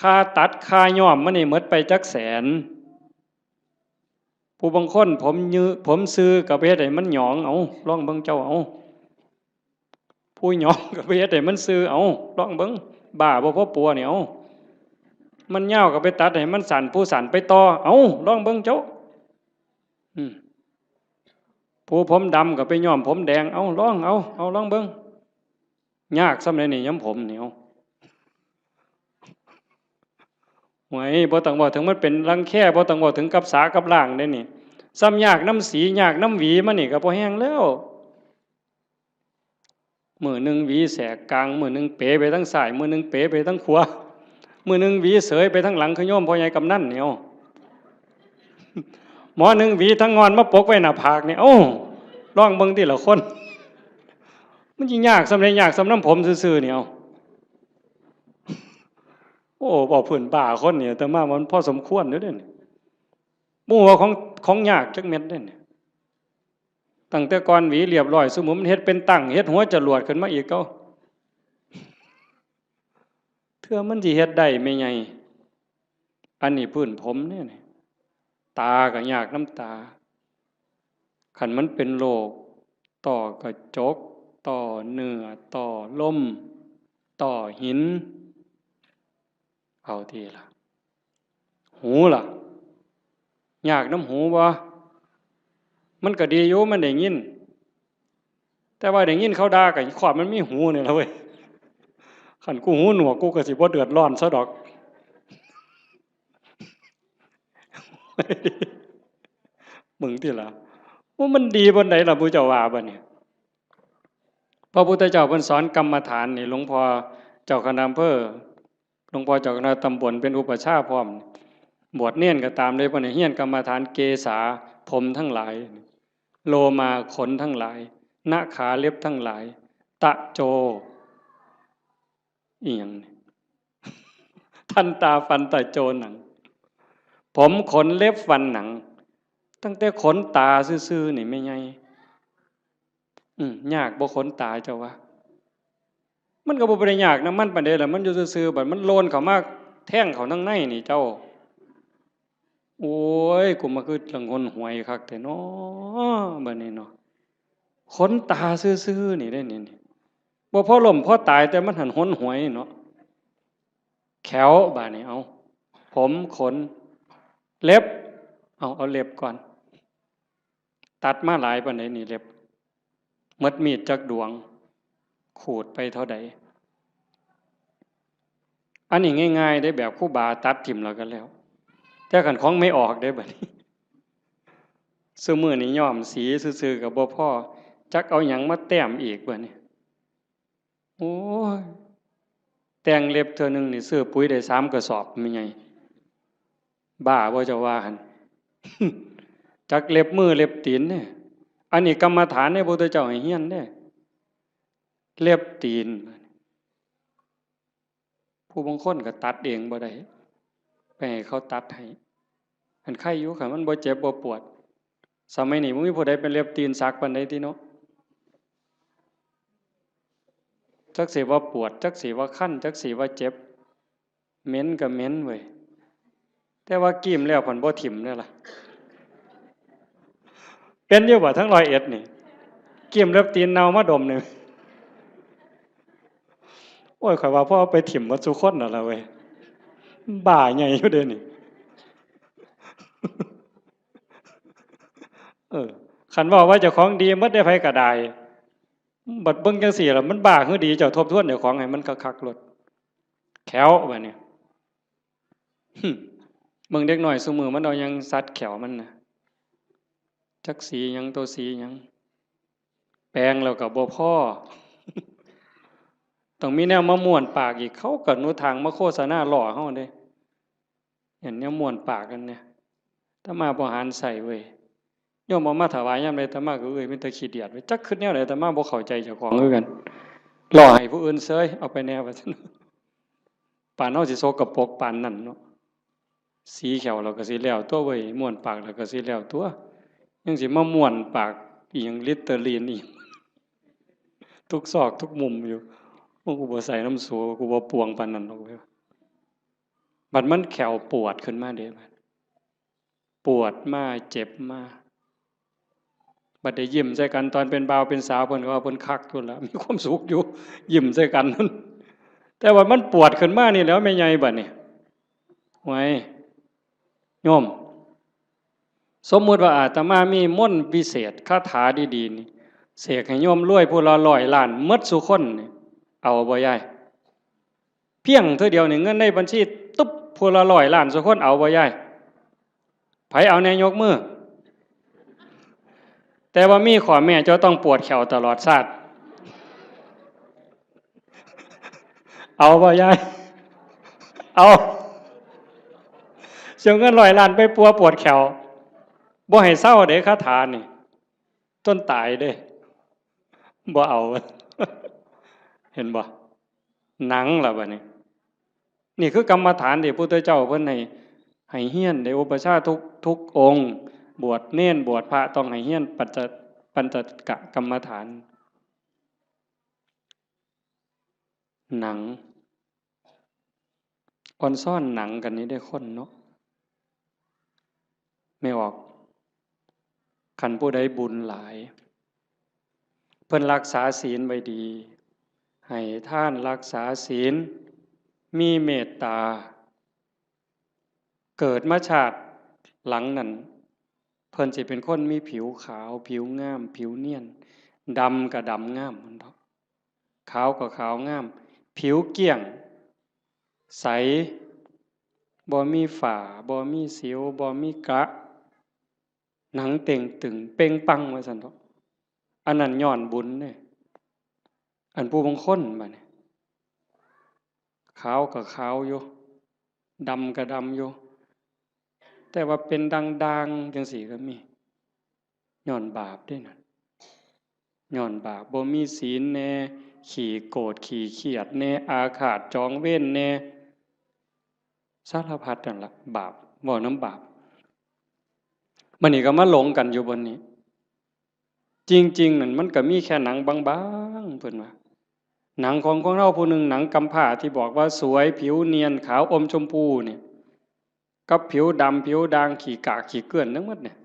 ค่าตัดค่าย้อมมันนี่หมดไปจักแสน ผู้บางคนผมยื้อ ผมซื่อก็ไปเฮ็ดให้มันหยอง เอา ลองเบิ่งเจ้า เอา ผู้หยองก็ไปเฮ็ดให้มันซื่อ เอา ลองเบิ่ง บ้าบ่พอปัวนี่ เอา มันยาวก็ไปตัดให้มันสั้น ผู้สั้นไปต่อ เอา ลองเบิ่งเจ้า อืม ผู้ผมดำก็ไปย้อมผมแดง เอา ลอง เอา เอา ลองเบิ่ง ยากซ่ำใดนี่ ย้อมผมนี่ เอา โอ้ย บ่ต้องเว้าถึงมันเป็นรังแค บ่ต้องเว้าถึงกับสากับล้างเด้นี่ ซ่ำยากนำสี ยากนำหวีมันนี่ก็พอแฮงแล้ว มื้อหนึ่งหวีแสกกลาง มื้อหนึ่งเป๋ไปทางซ้าย มื้อหนึ่งเป๋ไปทางขวา มื้อหนึ่งหวีเสยไปทางหลัง คือโยมพ่อใหญ่กำนันนี่ เอา หมอหนึ่งหวีทางงอนมาปกไว้หน้าผากนี่ เอ้า ลองเบิ่งติล่ะคน มันสิยากซ่ำใด ยากซ่ำนำผมซื่อๆ นี่ เอา โอ้ เว้าพื้นบ้าคนนี่ อาตมาว่ามันพอสมควรอยู่เด้นี่ บ่ฮู้ว่าของ ของยากจักเม็ดเด้นี่ ตั้งแต่ก่อนหวีเรียบร้อย ซุมื้อมันเฮ็ดเป็นตั้ง เฮ็ดหัวจรวดขึ้นมาอีก เอ้า เทื่อมันสิเฮ็ดได้แม่ใหญ่ อันนี้พื้นผมเด้นี่ ตาก็ยากนำตา คันมันเป็นโรคต้อกระจก ต้อเนื้อ ต้อลม ต้อหิน เอาติล่ะ หูล่ะ ยากนำหูบ่ มันก็ดีอยู่ มันได้ยิน แต่ว่าได้ยินเขาด่าก็ขอดมันมีหูนี่ล่ะเว้ย คันกูหูหนวกกูก็สิบ่เดือดร้อนซะดอก มึงติล่ะ ว่ามันดีปานใดล่ะ ผู้เจ้าว่าบัดนี้ พระพุทธเจ้าเพิ่นสอนกรรมฐานนี่ หลวงพ่อเจ้าคณะอำเภอ หลวงพ่อเจ้าคณะตำบลเป็นอุปัชฌาย์พร้อม บวชเณรก็ตามเลย เพิ่นให้เฮียนกรรมฐาน เกสา ผมทั้งหลาย โลมา ขนทั้งหลาย นขา เล็บทั้งหลาย ตะโจ อีหยังนี่ ทันตา ฟัน ตะโจ หนัง ผม ขน เล็บ ฟัน หนัง ตั้งแต่ขนตาซื่อๆนี่แม่ใหญ่ อืม ยากบ่ขนตาเจ้าว่า มันก็บ่ได้ยากนำมันปานใดล่ะ มันอยู่ซื่อๆ บัดมันโลนเข้ามาแทงเข้าทางในนี่เจ้า โอ้ย กูมาคือละงนหวยคักแท้น้อ บัดนี้เนาะ ขนตาซื่อๆนี่ได้นี่ นี่ บ่พอล้มพอตาย แต่มันหั้นหนหวยเนาะ แข้ว บาดนี้ เอา ผม ขน เล็บ เอา เอาเล็บก่อน ตัดมาหลายปานใดนี่เล็บ หมดมีดจักดวง ขูดไปเท่าใด อันนี้ง่ายๆเด้ แบบครูบาตัดถิ่มแล้วก็แล้ว แต่คันของแม่ออกเด้บัดนี้ ซุมื้อนี้ย้อมสีซื่อๆก็บ่พอ จักเอาหยังมาแต้มอีกบัดนี้ โอ้ย แต่งเล็บเทื่อหนึ่งนี่ซื้อปุ๋ยได้สามกระสอบแม่ใหญ่ บ้าบ่เจ้าว่าหั่น จักเล็บมือเล็บตีนเนี่ย อันนี้กรรมฐานเนี่ยพระพุทธเจ้าให้เฮียนเนี่ย เล็บตีน ผู้บางคนก็ตัดเองบ่ได้ ไปให้เขาตัดให้ อันไคอยู่ คันมันบ่เจ็บบ่ปวด สมัยนี้บ่มีผู้ใดเป็นเล็บตีนสักปานใดติเนาะ จักสิว่าปวด จักสิว่าคัน จักสิว่าเจ็บ เหม็นก็เหม็นเว้ย แต่ว่ากีมแล้วพันบ่ถิ่มเด้อล่ะ เป็นอยู่บ่ทั้งร้อยเอ็ดนี่ กีมเล็บตีนเน่ามาดมนี่ โอ้ย ข้อยว่าพอเอาไปถิ่มหมดซุคนนั่นล่ะเว้ย บ้าใหญ่อยู่เด้นี่ เออ คันเว้าว่าเจ้าของดีหมดได้ ไผก็ได้ บัดเบิ่งจังซี่ล่ะ มันบ้าคือดี เจ้าทบทวนเจ้าของให้มันคักๆโลด แข้วบัดนี้ หึ เบิ่งเด็กน้อยซุมื้อมันเอาหยังสัดแข้วมันน่ะ จักสีหยัง ตัวสีหยัง แปรงแล้วก็บ่พอ ต้องมีแนวมาม้วนปากอีก เขาก็หนทางมาโฆษณาหล่อเฮาเด้ เห็นแนวม้วนปากกันเนี่ย อาตมาบ่หันใส่เว้ย โยมเอามาถวายยามใด อาตมาก็เอ้ย มีแต่ขี้เดียดเว้ย จักคิดแนวใด อาตมาบ่เข้าใจเจ้าของคือกัน หล่อให้ผู้อื่นเซย เอาไปแนวว่าซั่น ปานเฮาสิสกปรกปานนั้นเนาะ สีแข้วเราก็สิแล้วตัวเว้ย ม้วนปากเราก็สิแล้วตัว ยังสิมาม้วนปากอีหยัง ลิตเตอรีนอีหยัง ทุกซอกทุกมุมอยู่ โอ้ กูบ่ใส่นำสู กูบ่ปวงปานนั้นดอกเว้ย บัดมันแข้วปวดขึ้นมาเด้ บัดปวดมา เจ็บมา บัดได้ยิ้มใส่กัน ตอนเป็นบ่าวเป็นสาว เพิ่นก็ว่าเพิ่นคักอยู่ล่ะ มีความสุขอยู่ ยิ้มใส่กัน แต่ว่ามันปวดขึ้นมานี่แหล้ว แม่ใหญ่บัดนี้ ไว้ โยม สมมุติว่าอาตมามีมนต์วิเศษ คาถาดีๆนี่ เสกให้โยมรวยผู้ละร้อยล้านหมดซุคนนี่ เอาบ่ยาย เพียงเทื่อเดียวนี่ เงินในบัญชีตุ๊บ ผู้ละร้อยล้านซุคน เอาบ่ยาย ไผเอาแน่ยกมือ แต่ว่ามีข้อแม้ เจ้าต้องปวดแข้วตลอดชาติ เอาบ่ยาย เอา เสียเงินร้อยล้านไปปัวปวดแข้ว บ่ให้เซาเด้ คาถานี่ จนตายเด้ บ่เอา เห็นบ่ หนังล่ะบัดนี้ นี่คือกรรมฐานที่พระพุทธเจ้าเพิ่นให้ ให้เฮียน ได้อุปัชฌาย์ทุก ทุกองค์ บวชเณร บวชพระ ต้องให้เฮียนปัญจ ปัญจกกรรมฐาน หนัง อ่อนซ้อนหนังกันนี่ได้คนเนาะ แม่ออก คันผู้ใดบุญหลาย เพิ่นรักษาศีลไว้ดี ให้ทาน รักษาศีล มีเมตตา เกิดมาชาติหลังนั้น เพิ่นสิเป็นคนมีผิวขาว ผิวงาม ผิวเนียน ดำก็ดำงามมันดอก ขาวก็ขาวงาม ผิวเกลี้ยง ใส บ่มีฝ้า บ่มีสิว บ่มีกระ หนังเต่งตึง เป่งปัง ว่าซั่นเถาะ อันนั้นย้อนบุญเด้ อันผู้บางคนบัดนี้ ขาวก็ขาวอยู่ ดำก็ดำอยู่ แต่ว่าเป็นด่างๆจังซี้ก็มี ย้อนบาปเด้นั่น ย้อนบาป บ่มีศีลแน่ ขี้โกรธ ขี้เคียดแน่ อาฆาตจองเวรแน่ สารพัดนั่นล่ะ บาป เว้านำบาป บัดนี้ก็มาหลงกันอยู่บนนี้ จริงๆ นั่นมันก็มีแค่หนังบางๆ เพิ่นว่า หนังของคนเฮาผู้หนึ่ง หนังกำพร้าที่บอกว่าสวย ผิวเนียน ขาวอมชมพูเนี่ย กับผิวดำ ผิวด่าง ขี้กากขี้เกลื่อนทั้งหมดเนี่ย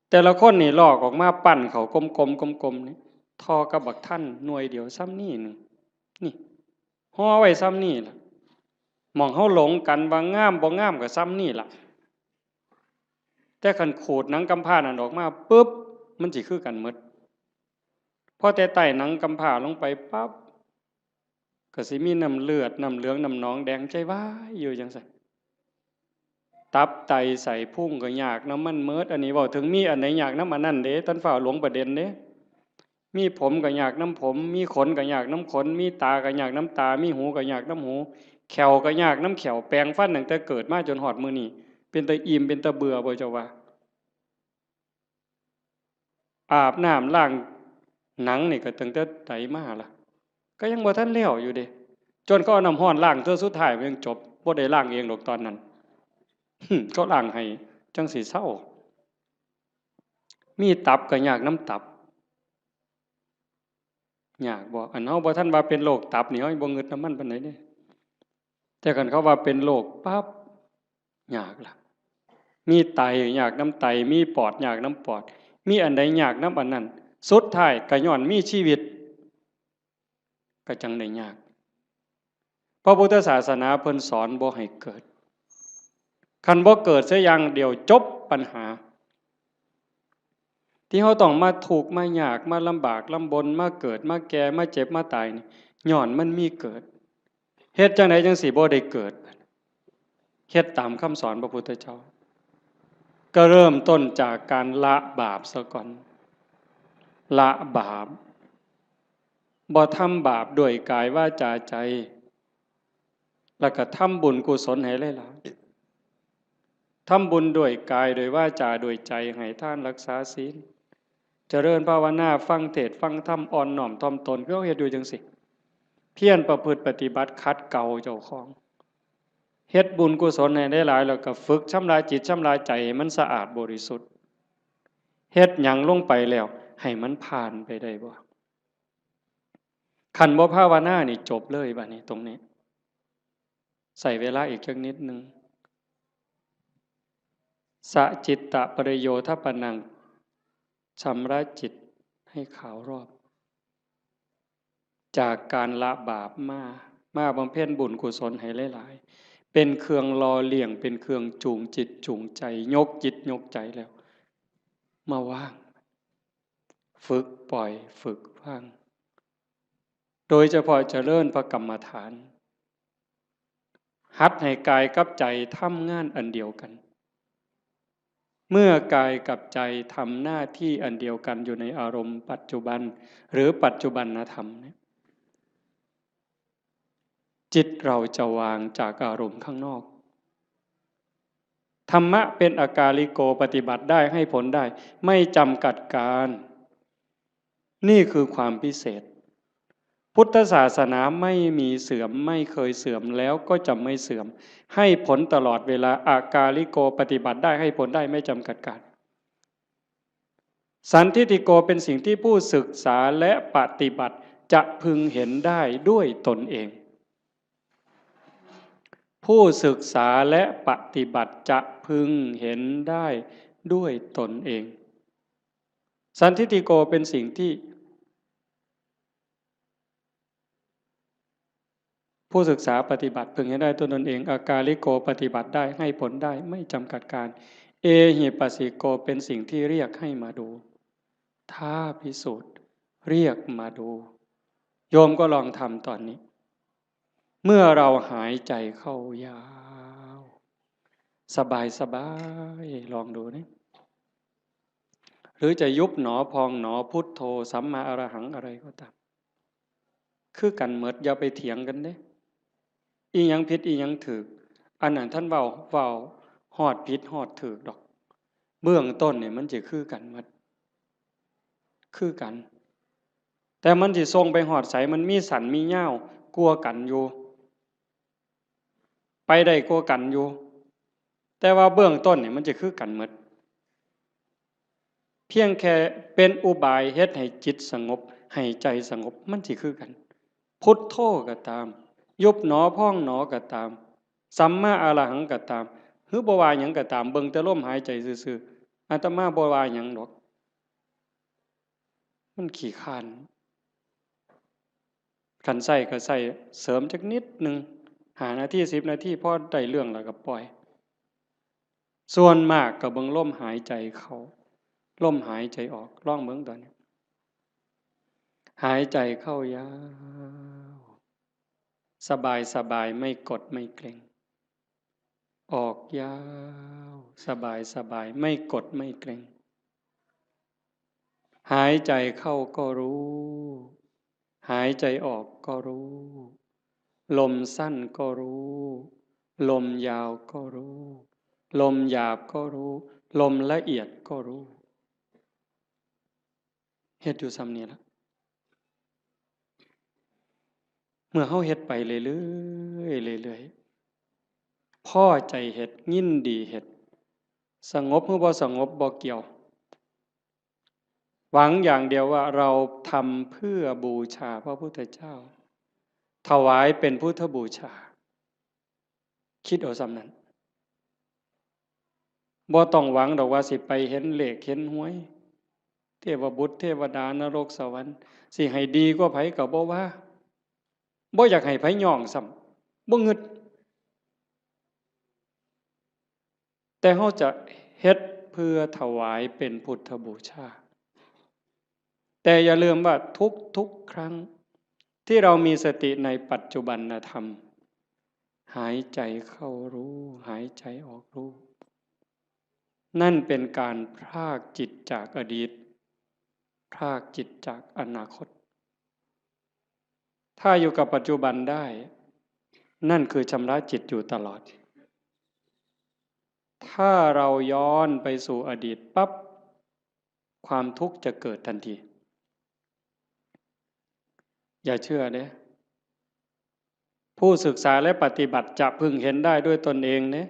แต่ละคนนี่ลอกออกมาปั้นเข้ากลมๆ กลมๆ นี่ ท่อกับบักทันหน่วยเดียวส่ำนี้หนึ่ง นี่ ห่อไว้ส่ำนี้ล่ะ หม่องเฮาหลงกันว่างามบ่งามก็ส่ำนี้ล่ะ แต่คันขูดหนังกำพร้านั่นออกมาปุ๊บ มันสิคือกันหมด พอแต่ไต่หนังกำพร้าลงไปปั๊บ ก็สิมีน้ำเลือด น้ำเหลือง น้ำหนองแดง ใจวายอยู่จั่งซั้น ตับไตไส้พุงก็ยากนำมันหมด อันนี้เว้าถึงมีอันใดยากนำอันนั้นเด้ ท่านฟ้าวหลงประเด็นเด้ มีผมก็ยากนำผม มีขนก็ยากนำขน มีตาก็ยากนำตา มีหูก็ยากนำหู แข้วก็ยากนำแข้ว แปรงฟันตั้งแต่เกิดมาจนฮอดมื้อนี้ เป็นตาอิ่ม เป็นตาเบื่อบ่เจ้าว่า อาบน้ำล้างหนังนี่ก็ตั้งแต่ใดมาล่ะ ก็ยังบ่ทันแล้วอยู่เด้ จนเขาเอาน้ำร้อนล้างเทื่อสุดท้ายมันยังจบ บ่ได้ล้างเองดอกตอนนั้น เขาล้างให้จั่งสิเซา มีตับก็ยากนำตับ ยากบ่ อันเฮาบ่ทันว่าเป็นโรคตับนี่ เฮายังบ่งึดนำมันปานใดเด้ แต่คันเขาว่าเป็นโรคปั๊บ ยากล่ะ มีไตยากนำไต มีปอดยากนำปอด มีอันใดยากนำอันนั้น สุดท้ายก็ย้อนมีชีวิต ก็จั่งได้ยาก พระพุทธศาสนาเพิ่นสอนบ่ให้เกิด คันบ่เกิดเสียอย่างเดียวจบปัญหา ที่เฮาต้องมาทุกข์มายาก มาลำบากลำบน มาเกิด มาแก่ มาเจ็บ มาตายนี่ ย้อนมันมีเกิด เฮ็ดจั่งใดจั่งสิบ่ได้เกิด เฮ็ดตามคำสอนพระพุทธเจ้า ก็เริ่มต้นจากการละบาปซะก่อน ละบาป บ่ทำบาปด้วยกายวาจาใจ แล้วก็ทำบุญกุศลให้หลายๆ ทำบุญด้วยกาย ด้วยวาจา ด้วยใจ ให้ทาน รักษาศีล เจริญภาวนา ฟังเทศน์ฟังธรรม อ่อนน้อมถ่อมตน คือเฮาเฮ็ดอยู่จั่งซี้ เพียรประพฤติปฏิบัติ ขัดเกลาเจ้าของ เฮ็ดบุญกุศลให้หลายๆ แล้วก็ฝึกชำระจิตชำระใจให้มันสะอาดบริสุทธิ์ เฮ็ดหยังลงไปแล้ว ให้มันผ่านไปได้บ่ คันบ่ภาวนานี่จบเลยบัดนี้ตรงนี้ ใช้เวลาอีกจักนิดหนึ่ง สะจิตตะปริโยทปนัง ชำระจิตให้ขาวรอบ จากการละบาปมา มาบำเพ็ญบุญกุศลให้หลายๆ เป็นเครื่องหล่อเลี้ยง เป็นเครื่องจูงจิตจูงใจ ยกจิตยกใจแล้ว มาวาง ฝึกปล่อย ฝึกวาง โดยเฉพาะเจริญพระกรรมฐาน หัดให้กายกับใจทำงานอันเดียวกัน เมื่อกายกับใจทำหน้าที่อันเดียวกันอยู่ในอารมณ์ปัจจุบัน หรือปัจจุบันธรรมเนี่ย จิตเราจะวางจากอารมณ์ข้างนอก ธรรมะเป็นอากาลิโก ปฏิบัติได้ ให้ผลได้ ไม่จำกัดการ นี่คือความพิเศษ พุทธศาสนาไม่มีเสื่อม ไม่เคยเสื่อม แล้วก็จะไม่เสื่อม ให้ผลตลอดเวลา อากาลิโก ปฏิบัติได้ ให้ผลได้ ไม่จำกัดการ สันทิฏฐิโก เป็นสิ่งที่ผู้ศึกษาและปฏิบัติจะพึงเห็นได้ด้วยตนเอง ผู้ศึกษาและปฏิบัติจะพึงเห็นได้ด้วยตนเอง สันทิฏฐิโก เป็นสิ่งที่ ผู้ศึกษาปฏิบัติพึงเห็นได้ด้วยตนเอง อากาลิโก ปฏิบัติได้ ให้ผลได้ ไม่จำกัดการ เอหิปัสสิโก เป็นสิ่งที่เรียกให้มาดู ท้าพิสูจน์ เรียกมาดู โยมก็ลองทำตอนนี้ เมื่อเราหายใจเข้ายาว สบายสบาย ลองดูนี่ หรือจะยุบหนอพองหนอ พุทโธ สัมมาอรหัง อะไรก็ตาม คือกันหมด อย่าไปเถียงกันเด้ อีหยังผิดอีหยังถูก อันนั้นท่านเว้า เว้าฮอดผิดฮอดถูกดอก เบื้องต้นนี่มันจะคือกันหมด คือกัน แต่มันสิส่งไปฮอดไส มันมีสั้นมียาวกว่ากันอยู่ ไปได้กว่ากันอยู่ แต่ว่าเบื้องต้นนี่มันจะคือกันหมด พียงแค่เป็นอุบายเฮ็ดให้จิตสงบ ให้ใจสงบ มันสิคือกัน พุทโธก็ตาม ยุบหนอพองหนอก็ตาม สัมมาอรหังก็ตาม หรือบ่ว่าหยังก็ตาม เบิ่งแต่ลมหายใจซื่อๆ อาตมาบ่ว่าหยังดอก มันขี้คร้าน คันใช้ก็ใช้เสริมจักนิดหนึ่ง ห้านาที สิบนาที พอได้เรื่องแล้วก็ปล่อย ส่วนมากก็เบิ่งลมหายใจเข้า ลมหายใจออก ลองเบิ่งตอนนี้ หายใจเข้ายาว สบายสบาย ไม่กดไม่เกร็ง ออกยาว สบายสบาย ไม่กดไม่เกร็ง หายใจเข้าก็รู้ หายใจออกก็รู้ ลมสั้นก็รู้ ลมยาวก็รู้ ลมหยาบก็รู้ ลมละเอียดก็รู้ เฮ็ดอยู่ส่ำนี้ล่ะ เมื่อเฮาเฮ็ดไปเรื่อยๆ เรื่อยๆ พอใจเฮ็ด ยินดีเฮ็ด สงบหรือบ่สงบบ่เกี่ยว หวังอย่างเดียวว่าเราทำเพื่อบูชาพระพุทธเจ้า ถวายเป็นพุทธบูชา คิดเอาส่ำนั้น บ่ต้องหวังดอกว่าสิไปเห็นเลขเห็นหวย เทวบุตรเทวดานรกสวรรค์ สิให้ดีกว่าไผก็บ่ว่า บ่อยากให้ไผย่องซ้ำ บ่งึด แต่เฮาจะเฮ็ดเพื่อถวายเป็นพุทธบูชา แต่อย่าลืมว่าทุกๆ ครั้งที่เรามีสติในปัจจุบันธรรม หายใจเข้ารู้ หายใจออกรู้ นั่นเป็นการพรากจิตจากอดีต พรากจิตจากอนาคต ถ้าอยู่กับปัจจุบันได้ นั่นคือชำระจิตอยู่ตลอด ถ้าเราย้อนไปสู่อดีตปั๊บ ความทุกข์จะเกิดทันที อย่าเชื่อเด้ ผู้ศึกษาและปฏิบัติจะพึงเห็นได้ด้วยตนเองเด้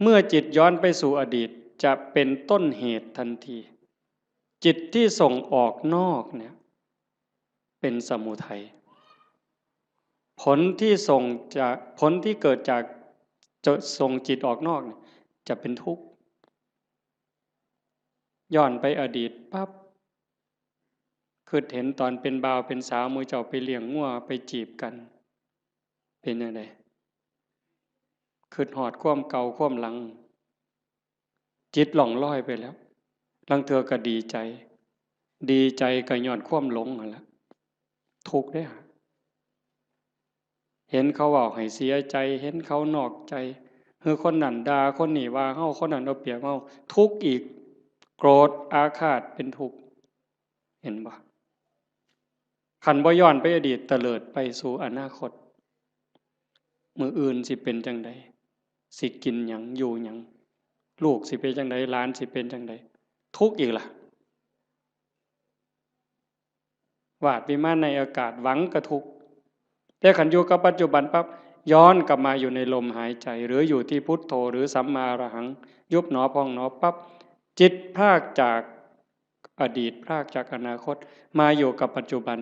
เมื่อจิตย้อนไปสู่อดีต จะเป็นต้นเหตุทันที จิตที่ส่งออกนอกเนี่ย เป็นสมุทัย ผลที่ส่งจาก ผลที่เกิดจาก จะส่งจิตออกนอกเนี่ย จะเป็นทุกข์ ย้อนไปอดีตปั๊บ คิดเห็นตอนเป็นบ่าวเป็นสาว หมู่เจ้าไปเลี้ยงงัวไปจีบกัน เป็นจั่งใด คิดฮอดความเก่าความหลัง จิตล่องลอยไปแล้ว ลางเทื่อก็ดีใจ ดีใจก็ย้อนความหลงนั่นแหละ ทุกข์เด้อ เห็นเขาเว้าให้เสียใจ เห็นเขานอกใจ หรือคนนั้นด่า คนนี้ว่าเฮา คนนั้นเอาเปรียบเฮา ทุกข์อีก โกรธอาฆาตเป็นทุกข์ เห็นบ่ คันบ่ย้อนไปอดีต เตลิดไปสู่อนาคต มื้ออื่นสิเป็นจั่งใด สิกินหยัง อยู่หยัง ลูกสิเป็นจั่งใด หลานสิเป็นจั่งใด ทุกข์อีกล่ะ วาดวิมานในอากาศ หวังก็ทุกข์ แต่คันอยู่กับปัจจุบันปั๊บ ย้อนกลับมาอยู่ในลมหายใจ หรืออยู่ที่พุทโธ หรือสัมมาอรหัง ยุบหนอพองหนอปั๊บ จิตพรากจากอดีต พรากจากอนาคต มาอยู่กับปัจจุบัน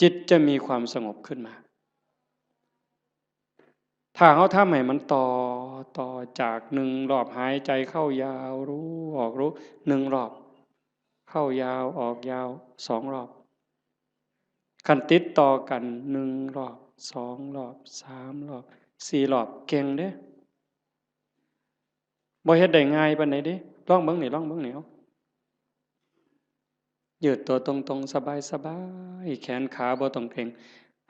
จิตจะมีความสงบขึ้นมา ถ้าเฮาทำให้มันต่อ ต่อจากหนึ่งรอบหายใจเข้ายาวรู้ ออกรู้ หนึ่งรอบ เข้ายาว ออกยาว สองรอบ คันติดต่อกัน หนึ่งรอบ สองรอบ สามรอบ สี่รอบ เก่งเด้ บ่เฮ็ดได้ง่ายปานใดเด้ ลองเบิ่งนี่ ลองเบิ่งนี่ เอา ยืดตัวตรงๆ สบายๆ แขนขาบ่ต้องเกร็ง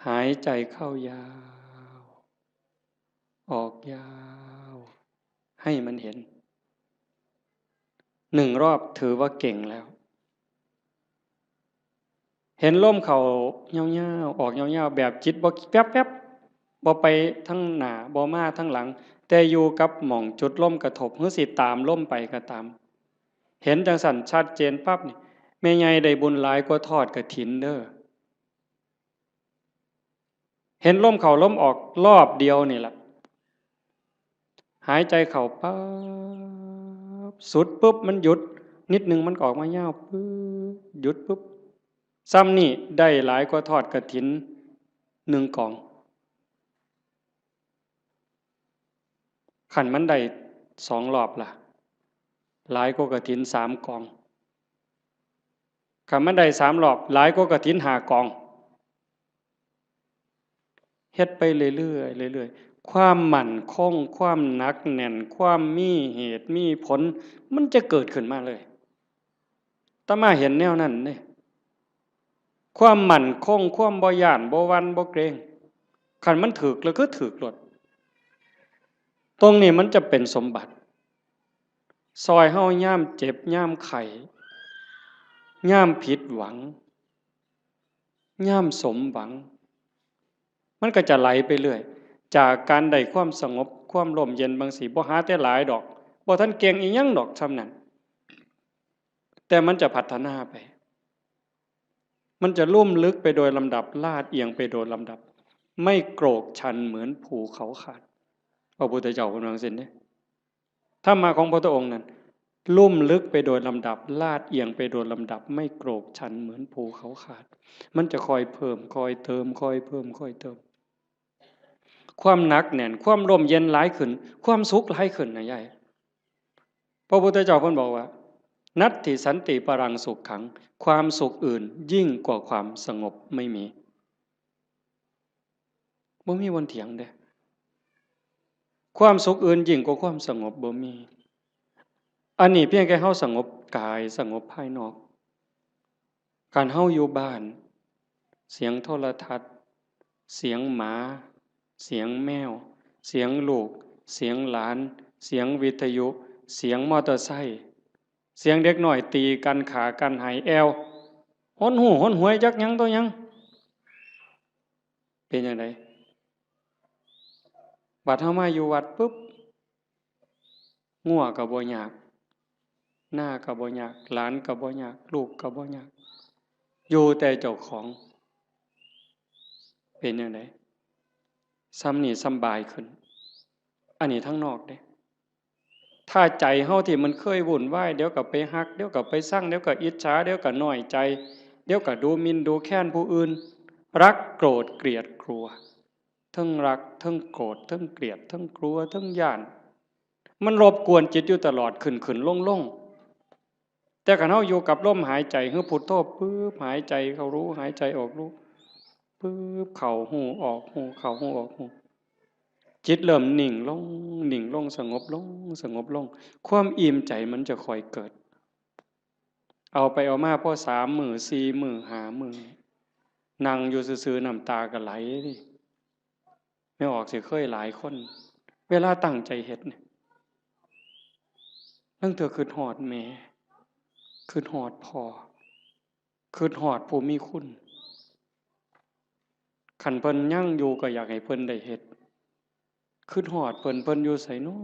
หายใจเข้ายาว ออกยาว ให้มันเห็น หนึ่งรอบถือว่าเก่งแล้ว เห็นลมเข้ายาวๆ ออกยาวๆ แบบจิตบ่แวบๆ บ่ไปทางหน้า บ่มาทางหลัง แต่อยู่กับหม่องจุดลมกระทบ หรือสิตามลมไปก็ตาม เห็นจั่งซั้นชัดเจนปั๊บนี่ แม่ใหญ่ได้บุญหลายกว่าทอดกฐินเด้อ เห็นลมเข้าลมออกรอบเดียวนี่ล่ะ หายใจเข้าปั๊บ สุดปุ๊บมันหยุด นิดหนึ่งมันก็ออกมายาวปึ๊บ หยุดปึ๊บ ซ้ำนี่ได้หลายกว่าทอดกฐินหนึ่งกอง คันมันได้สองรอบล่ะ หลายกว่ากฐินสามกอง คันมันได้สามรอบ หลายกว่ากฐินห้ากอง เฮ็ดไปเรื่อยๆ เรื่อยๆ ความมั่นคง ความหนักแน่น ความมีเหตุมีผล มันจะเกิดขึ้นมาเลย อาตมาเห็นแนวนั้นเด้ ความมั่นคง ความบ่ย้าน บ่หวั่น บ่เกรง คันมันถืกแล้วคือถืกโลด ตรงนี้มันจะเป็นสมบัติ ซอยเฮายามเจ็บ ยามไข้ ยามผิดหวัง ยามสมหวัง มันก็จะไหลไปเรื่อย จากการได้ความสงบ ความร่มเย็นบางสิ บ่หาแต่หลายดอก บ่ทันเก่งอีหยังดอกส่ำนั้น แต่มันจะพัฒนาไป มันจะลุ่มลึกไปโดยลำดับ ลาดเอียงไปโดยลำดับ ไม่โกรกชันเหมือนภูเขาขาด พระพุทธเจ้าเพิ่นว่าจั่งซี้เด้ ธรรมะของพระพุทธองค์นั้น ลุ่มลึกไปโดยลำดับ ลาดเอียงไปโดยลำดับ ไม่โกรกชันเหมือนภูเขาขาด มันจะค่อยเพิ่ม ค่อยเติม ค่อยเพิ่ม ค่อยเติม ความหนักแน่น ความร่มเย็นหลายขึ้น ความสุขหลายขึ้นนะยาย พระพุทธเจ้าเพิ่นบอกว่า นัตถิสันติปรังสุขขัง ความสุขอื่นยิ่งกว่าความสงบไม่มี บ่มีวันเถียงเด้ ความสุขอื่นยิ่งกว่าความสงบบ่มี อันนี้เพียงแค่เฮาสงบกาย สงบภายนอก คันเฮาอยู่บ้าน เสียงโทรทัศน์ เสียงหมา เสียงแมว เสียงลูก เสียงหลาน เสียงวิทยุ เสียงมอเตอร์ไซค์ เสียงเด็กน้อยตีกัน ฆ่ากัน ไห้แอ่ว หนหู้หนหวย จักหยังต่อหยัง เป็นจั่งใด บัดเฮามาอยู่วัดปุ๊บ งัวก็บ่ยาก นาก็บ่ยาก หลานก็บ่ยาก ลูกก็บ่ยาก อยู่แต่เจ้าของ เป็นจั่งใด ส่ำนี้สำบายขึ้น อันนี้ทางนอกเด้ ถ้าใจเฮาที่มันเคยวุ่นวาย เดี๋ยวก็ไปฮัก เดี๋ยวก็ไปซัง เดี๋ยวก็อิจฉา เดี๋ยวก็น้อยใจ เดี๋ยวก็ดูหมิ่นดูแคลนผู้อื่น รักโกรธเกลียดกลัว เทิงรัก เทิงโกรธ เทิงเกลียด เทิงกลัว เทิงย้าน มันรบกวนจิตอยู่ตลอด ขึ้นๆ ลงๆ แต่คันเฮาอยู่กับลมหายใจ คือพุทโธปึ๊บ หายใจเข้ารู้ หายใจออกรู้ ปึ๊บ เข้าฮู้ ออกฮู้ เข้าฮู้ ออกฮู้ จิตเริ่มนิ่งลง นิ่งลง สงบลง สงบลง ความอิ่มใจมันจะค่อยเกิด เอาไปเอามาพอสามมื้อ สี่มื้อ ห้ามื้อ นั่งอยู่ซื่อๆ น้ำตาก็ไหลเด้ แม่ออกสิเคยหลายคน เวลาตั้งใจเฮ็ดเนี่ย ลางเทื่อคิดฮอดแม่ คิดฮอดพ่อ คิดฮอดผู้มีคุณ คันเพิ่นยังอยู่ก็อยากให้เพิ่นได้เฮ็ด คิดฮอดเพิ่น เพิ่นอยู่ไสน้อ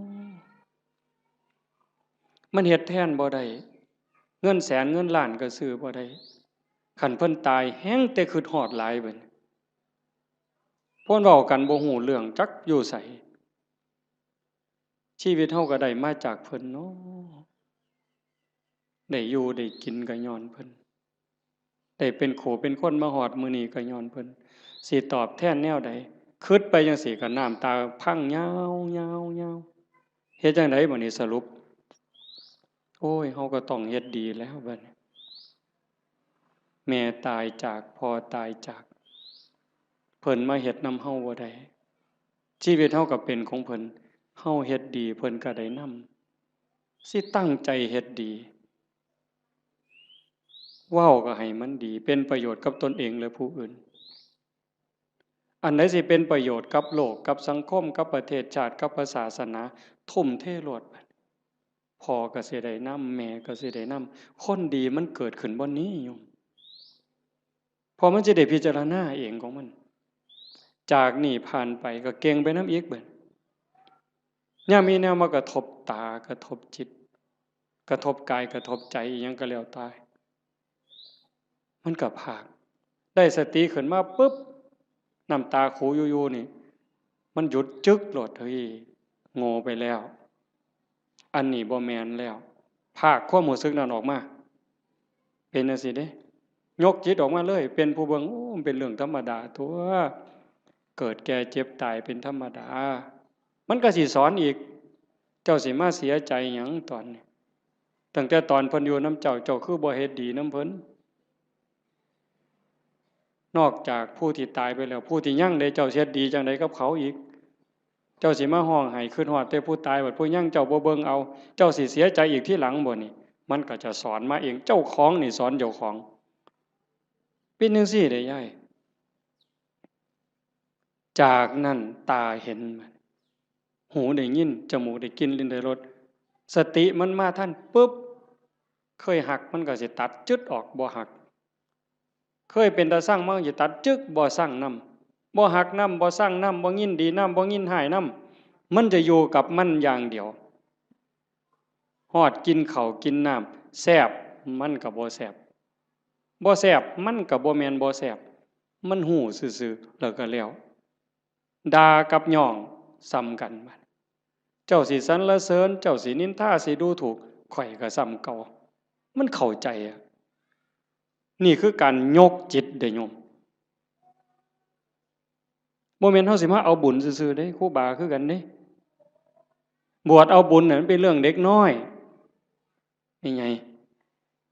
มันเฮ็ดแทนบ่ได้ เงินแสนเงินล้านก็ซื้อบ่ได้ คันเพิ่นตายแฮ่งแต่คิดฮอดหลายบัดนี้ เพิ่นเว้ากันบ่ฮู้เรื่อง จักอยู่ไส ชีวิตเฮาก็ได้มาจากเพิ่นเนาะ ได้อยู่ได้กินก็ย้อนเพิ่น ได้เป็นคู่เป็นคนมาฮอดมื้อนี้ก็ย้อนเพิ่น สิตอบแทนแนวใด คิดไปจั่งซี้ก็น้ำตาพังยาวๆๆ เฮ็ดจั่งใดบัดนี้สรุป โอ้ย เฮาก็ต้องเฮ็ดดีแล้วบัดนี้ แม่ตายจาก พ่อตายจาก เพิ่นมาเฮ็ดนำเฮาบ่ได้ ชีวิตเฮาก็เป็นของเพิ่น เฮาเฮ็ดดี เพิ่นก็ได้นำ สิตั้งใจเฮ็ดดี เว้าก็ให้มันดี เป็นประโยชน์กับตนเองและผู้อื่น อันใดสิเป็นประโยชน์กับโลก กับสังคม กับประเทศชาติ กับพระศาสนา ทุ่มเทโลด พ่อก็สิได้นำ แม่ก็สิได้นำ คนดีมันเกิดขึ้นบ่อนนี้โยม เพราะมันสิได้พิจารณาเองของมัน จากนี้ผ่านไปก็เก่งไปนำอีกบัด ยามมีแนวมากระทบตา กระทบจิต กระทบกาย กระทบใจ อีหยังก็แล้วแต่ มันก็พาก ได้สติขึ้นมาปุ๊บ น้ำตาคูอยู่ๆ นี่ มันหยุดจึ๊กโลด เฮ้ย โง่ไปแล้ว อันนี้บ่แม่นแล้ว พากความรู้สึกนั้นออกมา เป็นจั่งซี้เด้ ยกจิตออกมาเลย เป็นผู้เบิ่ง โอ้ มันเป็นเรื่องธรรมดาตั๊ว เกิดแก่เจ็บตายเป็นธรรมดา มันก็สิสอนอีก เจ้าสิมาเสียใจหยังตอนนี้ ตั้งแต่ตอนเพิ่นอยู่นำเจ้า เจ้าคือบ่เฮ็ดดีนำเพิ่น นอกจากผู้ที่ตายไปแล้ว ผู้ที่ยังเด้ เจ้าสิเฮ็ดดีจั่งใดกับเขาอีก เจ้าสิมาฮ้องไห้คิดฮอดแต่ผู้ตาย บัดผู้ยังเจ้าบ่เบิ่งเอา เจ้าสิเสียใจอีกทีหลังบ่นี่ มันก็จะสอนมาเอง เจ้าของนี่สอนเจ้าของ เป็นจั่งซี้เด้ยาย จากนั้นตาเห็น หูได้ยิน จมูกได้กลิ่น ลิ้นได้รส สติมันมาทันปุ๊บ เคยฮักมันก็สิตัดจึ๊ดออก บ่ฮัก เคยเป็นตาซังมันก็สิตัดจึ๊ก บ่ซังนำ บ่ฮักนำ บ่ซังนำ บ่ยินดีนำ บ่ยินร้ายนำ มันจะอยู่กับมันอย่างเดียว ฮอดกินข้าวกินน้ำ แซ่บ มันก็บ่แซ่บ บ่แซ่บ มันก็บ่แม่นบ่แซ่บ มันฮู้ซื่อๆ แล้วก็แล้ว ด่ากับย้องส่ำกัน เจ้าสิสรรเสริญ เจ้าสินินทา สิดูถูก ข้อยก็ส่ำเก่า มันเข้าใจอะ นี่คือการยกจิตเด้โยม บ่แม่นเฮาสิมาเอาบุญซื่อๆเด้ ครูบาคือกันเด้ บวชเอาบุญน่ะมันเป็นเรื่องเด็กน้อย นี่ไง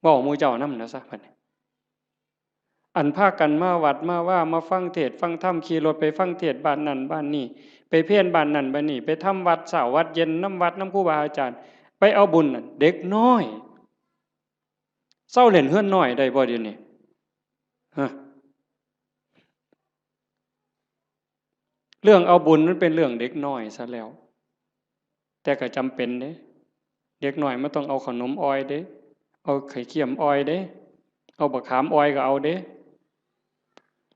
เว้าหมู่เจ้านำนะซะบัดนี้ อันพากันมาวัดมาวา มาฟังเทศน์ฟังธรรม ขี่รถไปฟังเทศน์บ้านนั่นบ้านนี่ ไปเพลบ้านนั่นบ้านนี่ ไปทำวัดเช้าวัดเย็นนำวัดนำครูบาอาจารย์ ไปเอาบุญนั่น เด็กน้อย เซาเล่นเฮือนน้อยได้บ่เดี๋ยวนี้ ฮะ เรื่องเอาบุญมันเป็นเรื่องเด็กน้อยซะแล้ว แต่ก็จำเป็นเด้ เด็กน้อยมันต้องเอาขนมอ่อยเด้ เอาไข่เค็มอ่อยเด้ เอาบักขามอ่อยก็เอาเด้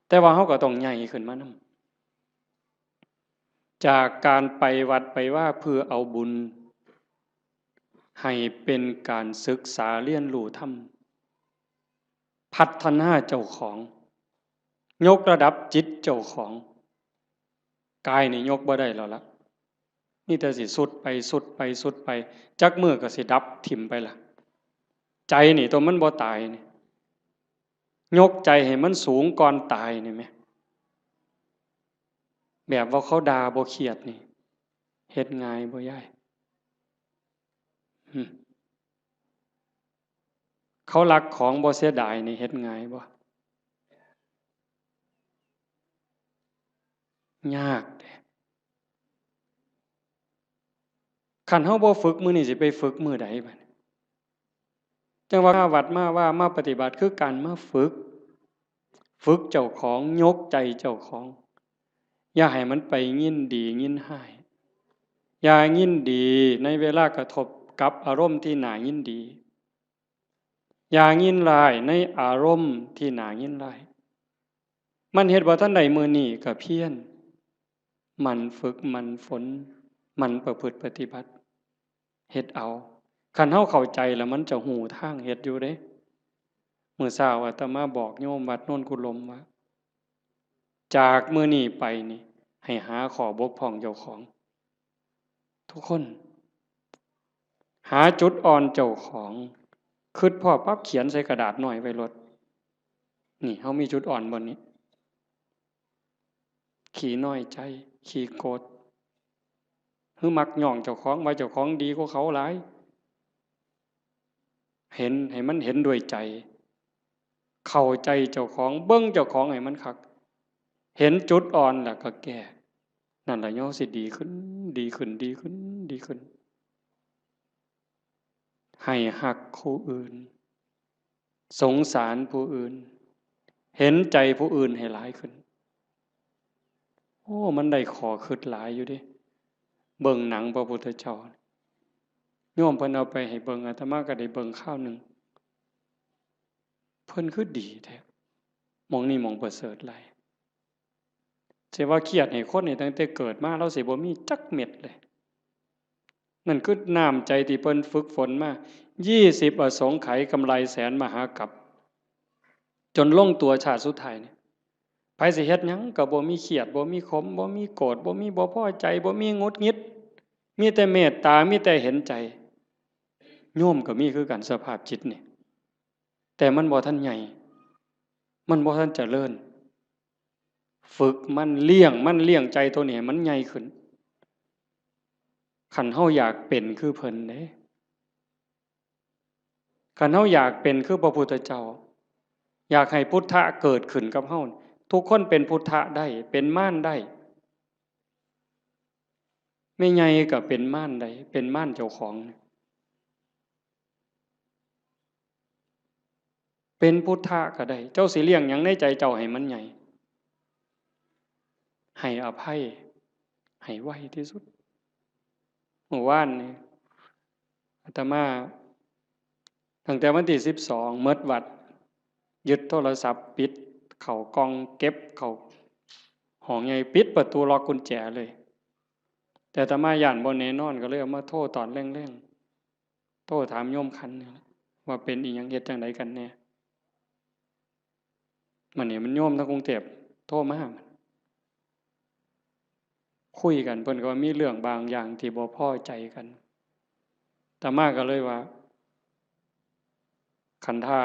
แต่ว่าเฮาก็ต้องใหญ่ขึ้นมานำ จากการไปวัดไปวาเพื่อเอาบุญ ให้เป็นการศึกษาเรียนรู้ธรรม พัฒนาเจ้าของ ยกระดับจิตเจ้าของ กายนี่ยกบ่ได้แล้วละ มีแต่สิทรุดไปทรุดไปทรุดไป จักมื้อก็สิดับถิ่มไปละ ใจนี่ตัวมันบ่ตายนี่ ยกใจให้มันสูงก่อนตายนี่แหม แบบว่าเขาด่าบ่เครียดนี่ เฮ็ดง่ายบ่ยาย หึ เขาลักของบ่เสียดายนี่เฮ็ดง่ายบ่ ยากเด้ คันเฮาบ่ฝึกมื้อนี้สิไปฝึกมื้อใดบัดนี้ จั่งว่ามาวัดมาวา มาปฏิบัติคือการมาฝึก ฝึกเจ้าของ ยกใจเจ้าของ อย่าให้มันไปยินดียินร้าย อย่ายินดีในเวลากระทบกับอารมณ์ที่น่ายินดี อย่ายินร้ายในอารมณ์ที่น่ายินร้าย มันเฮ็ดบ่ทันได้มื้อนี้ก็เพียร หมั่นฝึก หมั่นฝน หมั่นประพฤติปฏิบัติ เฮ็ดเอา คันเฮาเข้าใจแล้วมันจะฮู้ทางเฮ็ดอยู่เด้ มื้อเช้าอาตมาบอกโยมวัดโนนกุลมว่า จากมื้อนี้ไปนี่ ให้หาข้อบกพร่องเจ้าของ ทุกคน หาจุดอ่อนเจ้าของ คิดพ้อปั๊บเขียนใส่กระดาษน้อยไว้โลด นี่ เฮามีจุดอ่อนบ่นี้ ขี้น้อยใจ ขี้โกรธ หรือมักย้องเจ้าของว่าเจ้าของดีกว่าเขาหลาย เห็นให้มันเห็นด้วยใจ เข้าใจเจ้าของ เบิ่งเจ้าของให้มันคัก เห็นจุดอ่อนแล้วก็แก้ นั่นล่ะเฮาสิดีขึ้น ดีขึ้น ดีขึ้น ดีขึ้น ให้ฮักผู้อื่น สงสารผู้อื่น เห็นใจผู้อื่นให้หลายขึ้น โอ้ มันได้ข้อคิดหลายอยู่เด้ เบิ่งหนังพระพุทธเจ้า โยมเพิ่นเอาไปให้เบิ่ง อาตมาก็ได้เบิ่งคราวหนึ่ง เพิ่นคือดีแท้ หม่องนี้หม่องประเสริฐหลาย สิว่าเครียดให้คนนี่ตั้งแต่เกิดมา ลาวสิบ่มีจักเม็ดเลย นั่นคือน้ำใจที่เพิ่นฝึกฝนมา ยี่สิบอสงไขยกำไรแสนมหากัป จนลงตัวชาติสุดท้ายนี่ ไผสิเฮ็ดหยังก็บ่มีเครียด บ่มีขม บ่มีโกรธ บ่มีบ่พอใจ บ่มีหงุดหงิด มีแต่เมตตา มีแต่เห็นใจ โยมก็มีคือกันสภาพจิตนี่ แต่มันบ่ทันใหญ่ มันบ่ทันเจริญ ฝึกมัน เลี้ยงมัน เลี้ยงใจตัวนี้ให้มันใหญ่ขึ้น คันเฮาอยากเป็นคือเพิ่นเด้ คันเฮาอยากเป็นคือพระพุทธเจ้า อยากให้พุทธะเกิดขึ้นกับเฮา ทุกคนเป็นพุทธะได้ เป็นมารได้ แม่ใหญ่ก็เป็นมารได้ เป็นมารเจ้าของ เป็นพุทธะก็ได้ เจ้าสิเลี้ยงหยังในใจเจ้าให้มันใหญ่ ให้อภัย ให้ไวที่สุด เมื่อวานนี่ อาตมา ตั้งแต่วันที่สิบสอง หมดวัด ยึดโทรศัพท์ ปิดเข้ากล่อง เก็บเข้าห้องใหญ่ ปิดประตู ล็อกกุญแจเลย แต่อาตมาย้านบ่แน่นอน ก็เลยเอามาโทรตอนแลงๆ โทรถามโยมคันนี่ล่ะ ว่าเป็นอีหยัง เฮ็ดจั่งใดกันแน่ มื้อนี้มันโยมทางกรุงเทพฯโทรมา คุยกัน เพิ่นก็ว่ามีเรื่องบางอย่างที่บ่พอใจกัน อาตมาก็เลยว่า คันถ้า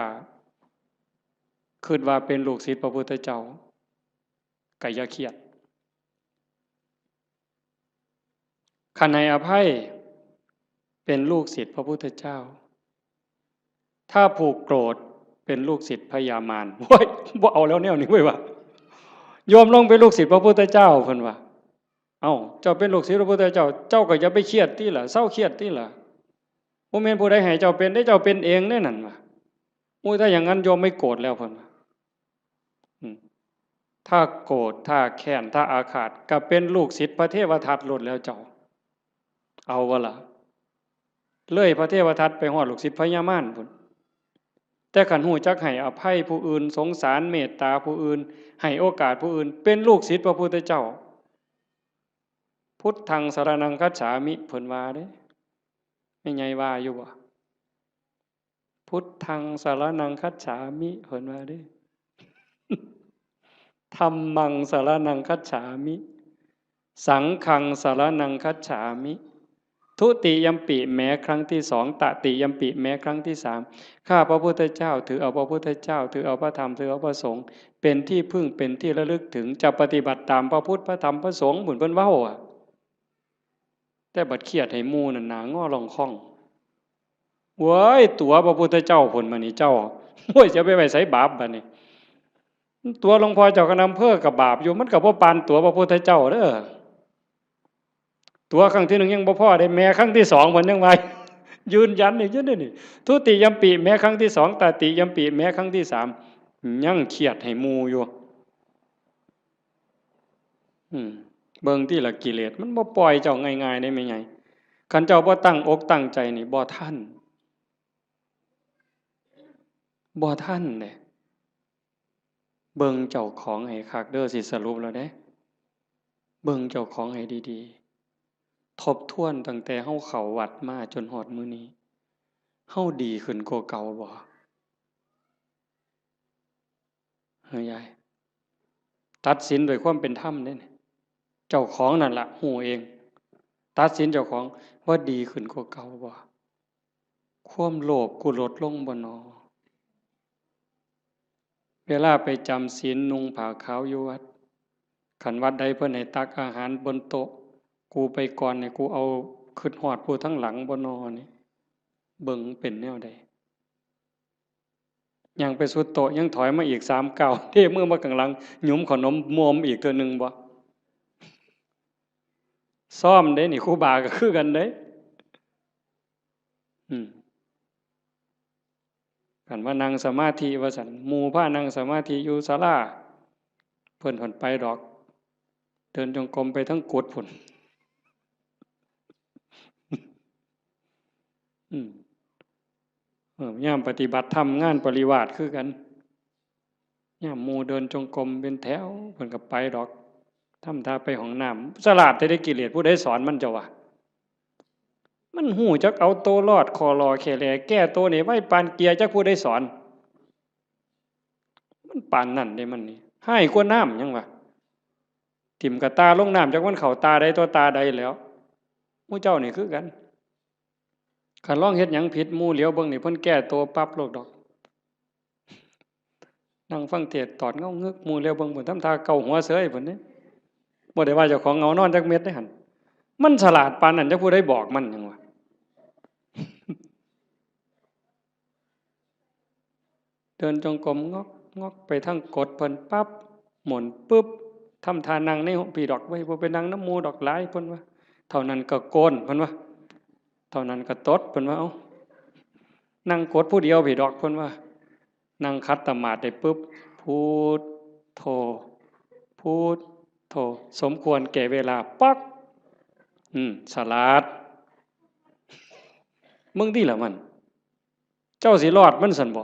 คิดว่าเป็นลูกศิษย์พระพุทธเจ้า ก็อย่าเครียด คันให้อภัย เป็นลูกศิษย์พระพุทธเจ้า ถ้าผูกโกรธ เป็นลูกศิษย์พญามาร โอ้ย บ่เอาแล้วแนวนี้เว้ยว่ะ โยมลงเป็นลูกศิษย์พระพุทธเจ้า เพิ่นว่า เอ้า เจ้าเป็นลูกศิษย์พระพุทธเจ้า เจ้าก็อย่าไปเครียดติล่ะ เซาเครียดติล่ะ บ่แม่นผู้ใดให้เจ้าเป็นเด้ เจ้าเป็นเองเด้นั่นว่ะ โอ้ย ถ้าอย่างนั้นโยมไม่โกรธแล้ว เพิ่นว่า อืม ถ้าโกรธ ถ้าแค้น ถ้าอาฆาต ก็เป็นลูกศิษย์พระเทวทัตโลดแล้วเจ้า เอาบ่ล่ะ เลยพระเทวทัตไปฮอดลูกศิษย์พญามารพุ้น แต่คันฮู้จักให้อภัยผู้อื่น สงสารเมตตาผู้อื่น ให้โอกาสผู้อื่น เป็นลูกศิษย์พระพุทธเจ้า พุทธังสรณังคัจฉามิ เพิ่นว่าเด้ แม่ใหญ่ว่าอยู่บ่ พุทธังสรณังคัจฉามิ เพิ่นว่าเด้ ธัมมังสรณังคัจฉามิ สังฆังสรณังคัจฉามิ ทุติยัมปิ แม้ครั้งที่สอง ตติยัมปิ แม้ครั้งที่สาม ข้าพระพุทธเจ้าถือเอาพระพุทธเจ้า ถือเอาพระธรรม ถือเอาพระสงฆ์ เป็นที่พึ่ง เป็นที่ระลึกถึง จะปฏิบัติตามพระพุทธ พระธรรม พระสงฆ์ พุ้นเพิ่นเว้าอะ แต่บัดเครียดให้หมู่นั่นหน้างอล่องค่อง เว้ย ตั๋วพระพุทธเจ้าพุ้นบัดนี้เจ้า โอ้ย จะไปไว้ไสบาปบัดนี้ ตั๋วหลวงพ่อเจ้าคณะอำเภอก็บาปอยู่ มันก็บ่ปานตั๋วพระพุทธเจ้าเด้อ ตั๋วครั้งที่หนึ่งยังบ่พอเด้ แม้ครั้งที่สองเพิ่นยังว่า ยืนยันอีกอยู่เด้นี่ ทุติยัมปิ แม้ครั้งที่สอง ตติยัมปิ แม้ครั้งที่สาม ยังเครียดให้หมู่อยู่ อืม เบิ่งติล่ะ กิเลสมันบ่ปล่อยเจ้าง่ายๆเด้แม่ใหญ่ คันเจ้าบ่ตั้งอกตั้งใจนี่ บ่ทัน บ่ทันเด้ เบิ่งเจ้าของให้คักเด้อ สิสรุปแล้วเด้ เบิ่งเจ้าของให้ดีๆ ทบทวนตั้งแต่เฮาเข้าวัดมาจนฮอดมื้อนี้ เฮาดีขึ้นกว่าเก่าบ่ เฮ้ยยาย ตัดสินด้วยความเป็นธรรมเด้นี่ เจ้าของนั่นล่ะฮู้เอง ตัดสินเจ้าของว่าดีขึ้นกว่าเก่าบ่ ความโลภกูลดลงบ่น้อ เวลาไปจำศีลนุ่งผ้าขาวอยู่วัด คันวัดใดเพิ่นให้ตักอาหารบนโต๊ะ กูไปก่อนนี่ กูเอาคิดฮอดผู้ทางหลังบ่น้อนี่ เบิ่งเป็นแนวใด ย่างไปสุดโต๊ะ ยังถอยมาอีกสามก้าว เทมือมาข้างหลัง หยุมขนมมอมอีกเทื่อหนึ่งบ่ ซ้อมเด้นี่ ครูบาก็คือกันเด้ อืม คันว่านั่งสมาธิว่าซั่น หมู่พานั่งสมาธิอยู่ศาลา เพิ่นผ่อนไปดอก เดินจงกรมไปทั้งกุฏิพุ้น อืม เออ ยามปฏิบัติธรรมงานปริวาสคือกัน ยามหมู่เดินจงกรมเป็นแถว เพิ่นก็ไปดอก ทำท่าไปห้องน้ำ ฉลาดแต่ได้กิเลส ผู้ใดสอนมันเจ้าว่า มันฮู้จักเอาตัวรอด คอลอแค่แล แก้ตัวนี่ไวปานเกียร์ จักผู้ใดสอน มันปานนั่นเด้มันนี่ ฮ้ายกว่าน้ำยังวะ ถิ่มกะตาลงน้ำ จักมันเข้าตาใดต่อตาใดแล้ว หมู่เจ้านี่คือกัน คันลองเฮ็ดหยังผิดหมู่เหลียวเบิ่งนี่เพิ่นแก้ตัวปั๊บโลดดอก นั่งฟังเทศน์ตอดเงางึก หมู่เหลียวเบิ่งเพิ่นทำท่าเกาหัวเสยเพิ่นเด้ บ่ได้ว่าเจ้าของเหงานอนจักเม็ดเด้หั่น มันฉลาดปานนั้น จักผู้ใดบอกมันหยังวะ เดินจงกรมงอกงอกไปทางกดเพิ่นปั๊บ หมุนปึ๊บ ทำท่านั่งในห้องพีดอกเว้ย บ่ไปนั่งนำหมู่ดอกหลายเพิ่นว่า เท่านั้นก็โกนเพิ่นว่า เท่านั้นก็ตดเพิ่นว่า เอ้า นั่งกดผู้เดียวพีดอกเพิ่นว่า นั่งขัดสมาธิได้ปึ๊บ พุทโธ พุทโธ สมควรแก่เวลา ป๊อก อืม สลาด มึงติล่ะมัน เจ้าสิรอดมันซั่นบ่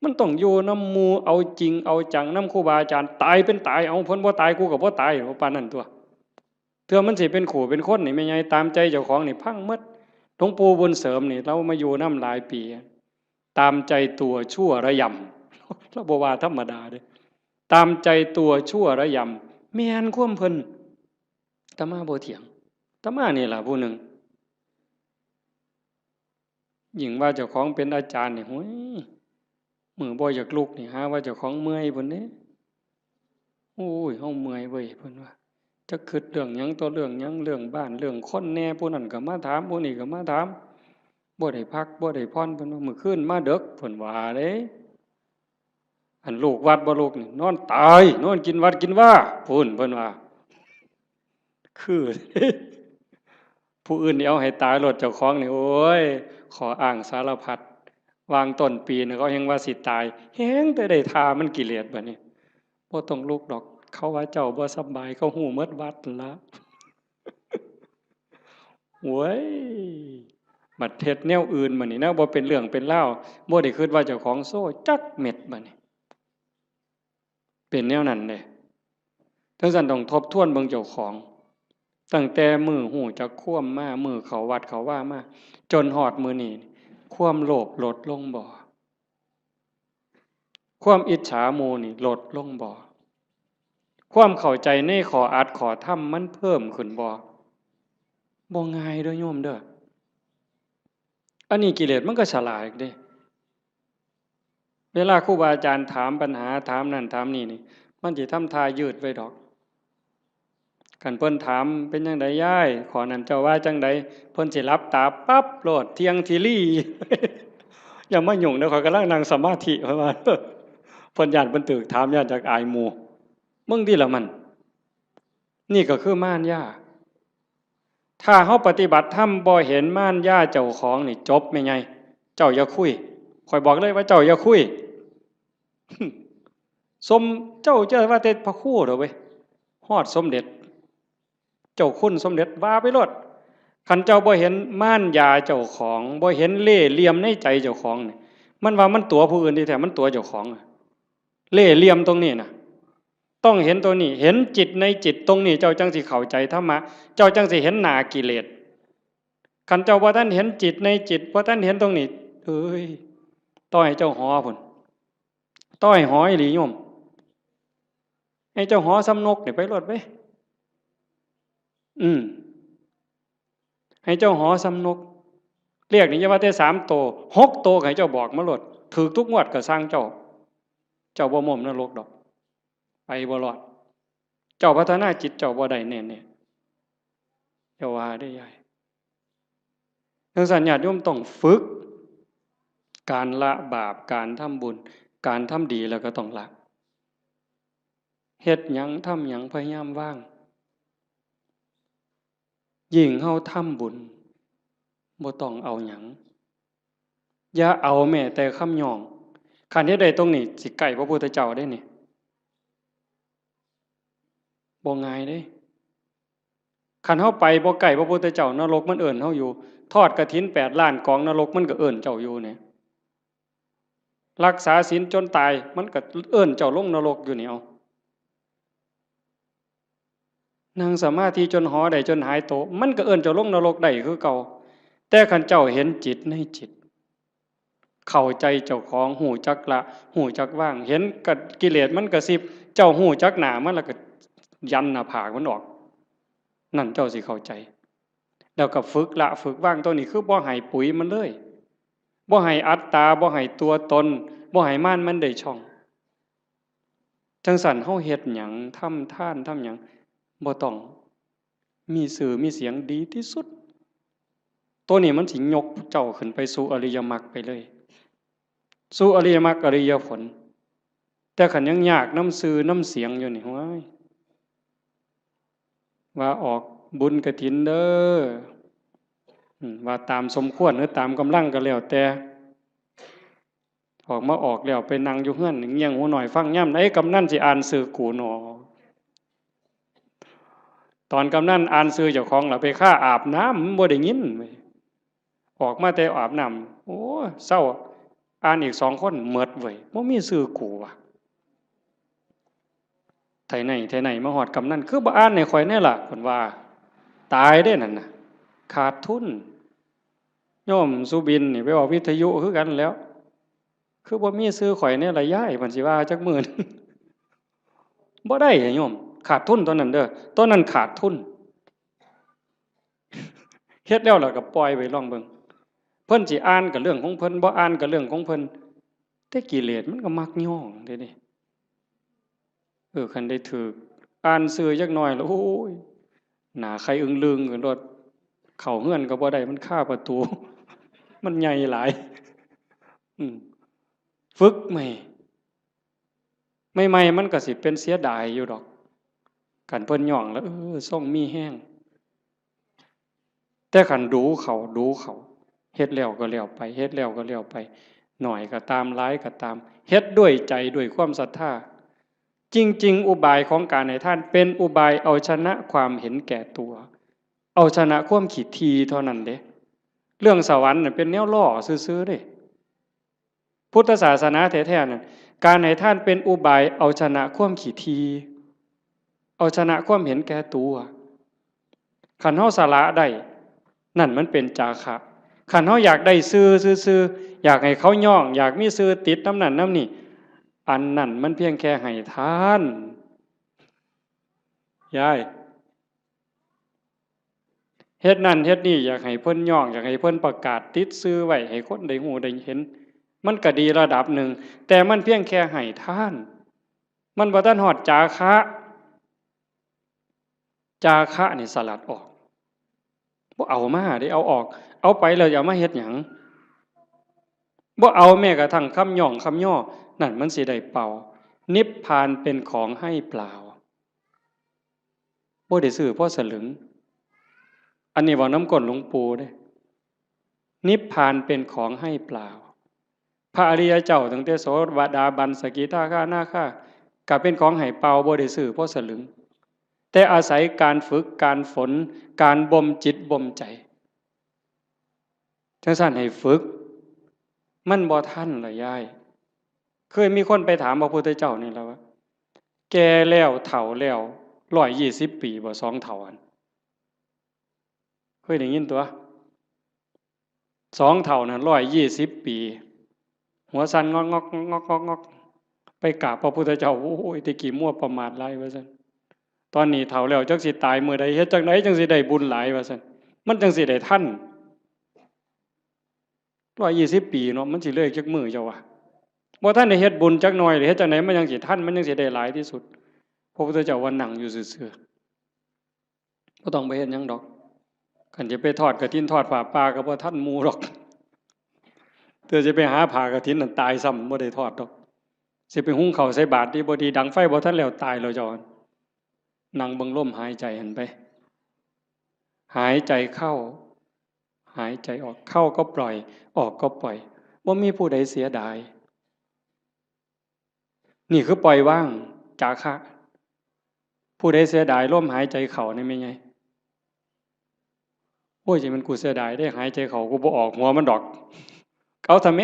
มันต้องอยู่นำหมู่ เอาจริงเอาจังนำครูบาอาจารย์ ตายเป็นตาย เอา เพิ่นบ่ตาย กูก็บ่ตาย ว่าปานนั้นตั่ว เทื่อมันสิเป็นคู่เป็นคนนี่ แม่ใหญ่ ตามใจเจ้าของนี่พังหมด หลวงปู่บุญเสริมนี่ ลาวมาอยู่นำหลายปี ตามใจตัวชั่วระยำ ลาวบ่ว่าธรรมดาเด้ ตามใจตัวชั่วระยำ แม่นความเพิ่น อาตมาบ่เถียง อาตมานี่ล่ะผู้หนึ่ง ยิ่งว่าเจ้าของเป็นอาจารย์นี่ โอ้ย มื้อบ่อยากลุกนี่ หาว่าเจ้าของเมื่อยพุ้นเด้ โอ้ย เฮาเมื่อยเว้ย เพิ่นว่า จักคิดเรื่องหยังต่อเรื่องหยัง เรื่องบ้าน เรื่องคนแหน่ ผู้นั้นก็มาถาม ผู้นี้ก็มาถาม บ่ได้พัก บ่ได้ผ่อน เพิ่นว่า มื้อคืนมาดึก เพิ่นว่าเด้ อันลูกวัดบ่ลูกนี่ นอนตาย นอนกินวัดกินวา พุ้น เพิ่นว่า คือ ผู้อื่นนี่เอาให้ตายโลด เจ้าของนี่ โอ้ย ข้ออ้างสารพัด วางต้นปีนี่เขาแฮ่งว่าสิตาย แฮ่งแต่ได้ท่ามันกิเลสบัดนี้ บ่ต้องลุกดอก เขาว่าเจ้าบ่สำบาย เขาฮู้หมดวัดนั่นละ โว้ย บัดเฮ็ดแนวอื่นบัดนี้ แนวบ่เป็นเรื่องเป็นราว บ่ได้คิดว่าเจ้าของโซ่จักเม็ดบัดนี้ เป็นแนวนั้นเด้ จั่งซั้นต้องทบทวนเบิ่งเจ้าของ ตั้งแต่มื้อฮู้จักความมา มื้อเข้าวัดเข้าวามา จนฮอดมื้อนี้ ความโลภลดลงบ่ ความอิจฉาหมู่นี่ลดลงบ่ ความเข้าใจในข้ออัดข้อธรรมมันเพิ่มขึ้นบ่ บ่ง่ายเด้อโยมเด้อ อันนี้กิเลสมันก็ฉลาดเด้ เวลาครูบาอาจารย์ถามปัญหา ถามนั่นถามนี่นี่ มันสิทำท่ายืดไว้ดอก คันเพิ่นถาม เป็นจั่งใดยาย ข้อนั้นเจ้าว่าจั่งใด เพิ่นสิหลับตาปั๊บโลด เที่ยงทีรี อย่ามายุ่งเด้อ ข้อยกำลังนั่งสมาธิ เพิ่นว่า เพิ่นย้านเพิ่นถูกถาม ย้านจักอายหมู่ มึงติล่ะมัน นี่ก็คือมารยา ถ้าเฮาปฏิบัติธรรมบ่เห็นมารยาเจ้าของนี่จบแม่ใหญ่ เจ้าอย่าคุย ข้อยบอกเลยว่าเจ้าอย่าคุย สม เจ้าจะว่าแต่พระครูเด้อเว้ย ฮอดสมเด็จ เจ้าคุณสมเด็จว่าไปโลด คันเจ้าบ่เห็นมารยาเจ้าของ บ่เห็นเล่ห์เหลี่ยมในใจเจ้าของนี่ มันว่ามันตั๋วผู้อื่นที่แท้มันตั๋วเจ้าของอะ เล่ห์เหลี่ยมตรงนี้น่ะ ต้องเห็นตัวนี้ เห็นจิตในจิตตรงนี้ เจ้าจั่งสิเข้าใจธรรมะ เจ้าจั่งสิเห็นหน้ากิเลส คันเจ้าบ่ทันเห็นจิตในจิต บ่ทันเห็นตรงนี้ เอ้ย ต่อให้เจ้าหอพุ้น ต่อให้หออีหลีโยม ให้เจ้าหอส่ำนกนี่ไปโลดเว้ย อืม ให้เจ้าหอส่ำนก เลขนี่อย่าว่าแต่สามโต หกโตก็ให้เจ้าบอกมาโลด ถูกทุกงวดก็ซ่างเจ้า เจ้าบ่ม้มนรกดอก ไปบ่รอด เจ้าพัฒนาจิตเจ้าบ่ได้แน่ๆ อย่าว่าเด้อยาย จั่งซั้นญาติโยมต้องฝึก การละบาป การทำบุญ การทำดีแล้วก็ต้องละ เฮ็ดหยังทำหยังพยายามวาง ยิ่งเฮาทำบุญ บ่ต้องเอาหยัง อย่าเอาแม้แต่คำย่อง คันเฮ็ดได้ตรงนี้ สิใกล้พระพุทธเจ้าเด้นี่ บ่ง่ายเด้ คันเฮาไปบ่ใกล้พระพุทธเจ้า นรกมันเอิ้นเฮาอยู่ ทอดกฐินแปดล้านกอง นรกมันก็เอิ้นเจ้าอยู่นี่ รักษาศีลจนตาย มันก็เอิ้นเจ้าลงนรกอยู่นี่ เอา นั่งสมาธิจนหอได้จนหายโต มันก็เอิ้นเจ้าลงนรกได้คือเก่า แต่คันเจ้าเห็นจิตในจิต เข้าใจเจ้าของ ฮู้จักละ ฮู้จักวาง เห็นกะ กิเลสมันกระซิบ เจ้าฮู้จักหน้ามันแล้วก็ยันหน้าผากมันออก นั่นเจ้าสิเข้าใจ แล้วก็ฝึกละฝึกวาง ตัวนี้คือบ่ให้ปุ๋ยมันเลย บ่ให้อัตตา บ่ให้ตัวตน บ่ให้มารมันได้ช่อง จั่งซั้นเฮาเฮ็ดหยัง ทำทาน ทำหยัง บ่ต้องมีชื่อมีเสียง ดีที่สุด ตัวนี้มันสิยกเจ้าขึ้นไปสู่อริยมรรคไปเลย สู่อริยมรรคอริยผล แต่คันยังยากนำชื่อนำเสียงอยู่นี่ โอ้ย ว่าออกบุญกฐินเด้อ อืม ว่าตามสมควรหรือตามกำลังก็แล้วแต่ ออกมาออกแล้วไปนั่งอยู่เฮือนเงี่ยงหูน้อยฟัง ยามใดกำนันสิอ่านชื่อกูหนอ ตอนกำนันอ่านชื่อเจ้าของล่ะ ไปคาอาบน้ำ มันบ่ได้ยินเว้ย ออกมาแต่อาบน้ำ โอ้ เซา อ่านอีกสองคน หมดเว้ย บ่มีชื่อกูว่ะ ไทไหน ไทไหน มาฮอดกำนัน คือบ่อ่านให้ข้อยแน่ล่ะ เพิ่นว่า ตายเด้นั่นน่ะ ขาดทุน โยมสุบินนี่ไปออกวิทยุคือกันแหล้ว คือบ่มีชื่อข้อยแน่ล่ะยาย เพิ่นสิว่าจักมื้อหนึ่ง บ่ได้โยม ขาดทุนตอนนั้นเด้อ ตอนนั้นขาดทุน เฮ็ดแล้วล่ะก็ปล่อยไว้ลองเบิ่ง เพิ่นสิอ่านก็เรื่องของเพิ่น บ่อ่านก็เรื่องของเพิ่น แต่กิเลสมันก็มักย้องเด้นี่ เออ คันได้ถืกอ่านชื่อจักหน่อยแล้ว โอ้ย หน้าไข่อึ่งลึงขึ้นโลด เข้าเฮือนก็บ่ได้ มันคาประตู มันใหญ่หลาย อืม ฝึกใหม่ ใหม่ๆ มันก็สิเป็นเสียดายอยู่ดอก คันเพิ่นย้องแล้ว เออ ทรงมีแฮง แต่คันดูเขา ดูเขา เฮ็ดแล้วก็แล้วไป เฮ็ดแล้วก็แล้วไป น้อยก็ตาม หลายก็ตาม เฮ็ดด้วยใจ ด้วยความศรัทธา จริงๆ อุบายของการให้ทานเป็นอุบายเอาชนะความเห็นแก่ตัว เอาชนะความขี้ถี่เท่านั้นเด้ เรื่องสวรรค์น่ะเป็นแนวล้อซื่อๆ เด้ พุทธศาสนาแท้ๆ นั่น การให้ทานเป็นอุบายเอาชนะความขี้ถี่ เอาชนะความเห็นแก่ตัว คันเฮาสละได้ นั่นมันเป็นจาคะ คันเฮาอยากได้ชื่อซื่อๆ อยากให้เขาย้อง อยากมีชื่อติดนำนั่นนำนี่ อันนั้นมันเพียงแค่ให้ทาน ยาย เฮ็ดนั่นเฮ็ดนี่ อยากให้เพิ่นย้อง อยากให้เพิ่นประกาศติดชื่อไว้ ให้คนได้ฮู้ได้เห็น มันก็ดีระดับหนึ่ง แต่มันเพียงแค่ให้ทาน มันบ่ทันฮอดจาคะ จาคะนี่สลัดออก บ่เอามาเด้ เอาออก เอาไปแล้วจะเอามาเฮ็ดหยัง บ่เอาแม้กระทั่งคำย้องคำย่อ นั่นมันสิได้เป่า นิพพานเป็นของให้เปล่า บ่ได้ซื้อพอสลึง อันนี้เว้านำก้นหลวงปู่เด้ นิพพานเป็นของให้เปล่า พระอริยเจ้าตั้งแต่โสดาบัน สกิทาคานาคา ก็เป็นของให้เปล่า บ่ได้ซื้อพอสลึง แต่อาศัยการฝึก การฝน การบ่มจิตบ่มใจ จั่งซั้นให้ฝึก มันบ่ทันล่ะยาย เคยมีคนไปถามพระพุทธเจ้านี่ล่ะว่า แก่แล้วเฒ่าแล้ว ร้อยยี่สิบปีบ่ สองเฒ่าหั่น เคยได้ยินตั๊ว สองเฒ่านั่น ร้อยยี่สิบปี หัวสั่นงอกงอกงอกงอกงอก ไปกราบพระพุทธเจ้า โอ้ย แต่กี้มัวประมาทหลายว่าซั่น ตอนนี้เฒ่าแล้วจักสิตายมื้อใด เฮ็ดจั่งใดจั่งสิได้บุญหลายว่าซั่น มันจั่งสิได้ทัน ร้อยยี่สิบปีเนาะ มันสิเลยจักมื้อเจ้าวะ บ่ทันได้เฮ็ดบุญจักหน่อยเลย เฮ็ดจั่งใดมันจั่งสิทัน มันจั่งสิได้หลายที่สุด พระพุทธเจ้าว่านั่งอยู่ซื่อๆ บ่ต้องไปเฮ็ดหยังดอก คันจะไปทอดกฐินทอดผ้าป่าก็บ่ทันหมู่ดอก เทื่อสิไปหาผ้ากฐินนั่นตายซ้ำ บ่ได้ทอดดอก สิไปหุงข้าวใส่บาตรดีบ่ดี ดังไฟบ่ทันแล้ว ตายแล้วเจ้า นั่งเบิ่งลมหายใจหั่นไป หายใจเข้า หายใจออก เข้าก็ปล่อย ออกก็ปล่อย บ่มีผู้ใดเสียดาย นี่คือปล่อยวาง จาคะ ผู้ใดเสียดายลมหายใจเข้านี่แม่นไง โอ้ย สิแม่นกูเสียดายเด้ หายใจเข้ากูบ่ออกหัวมันดอก เอาซะแหม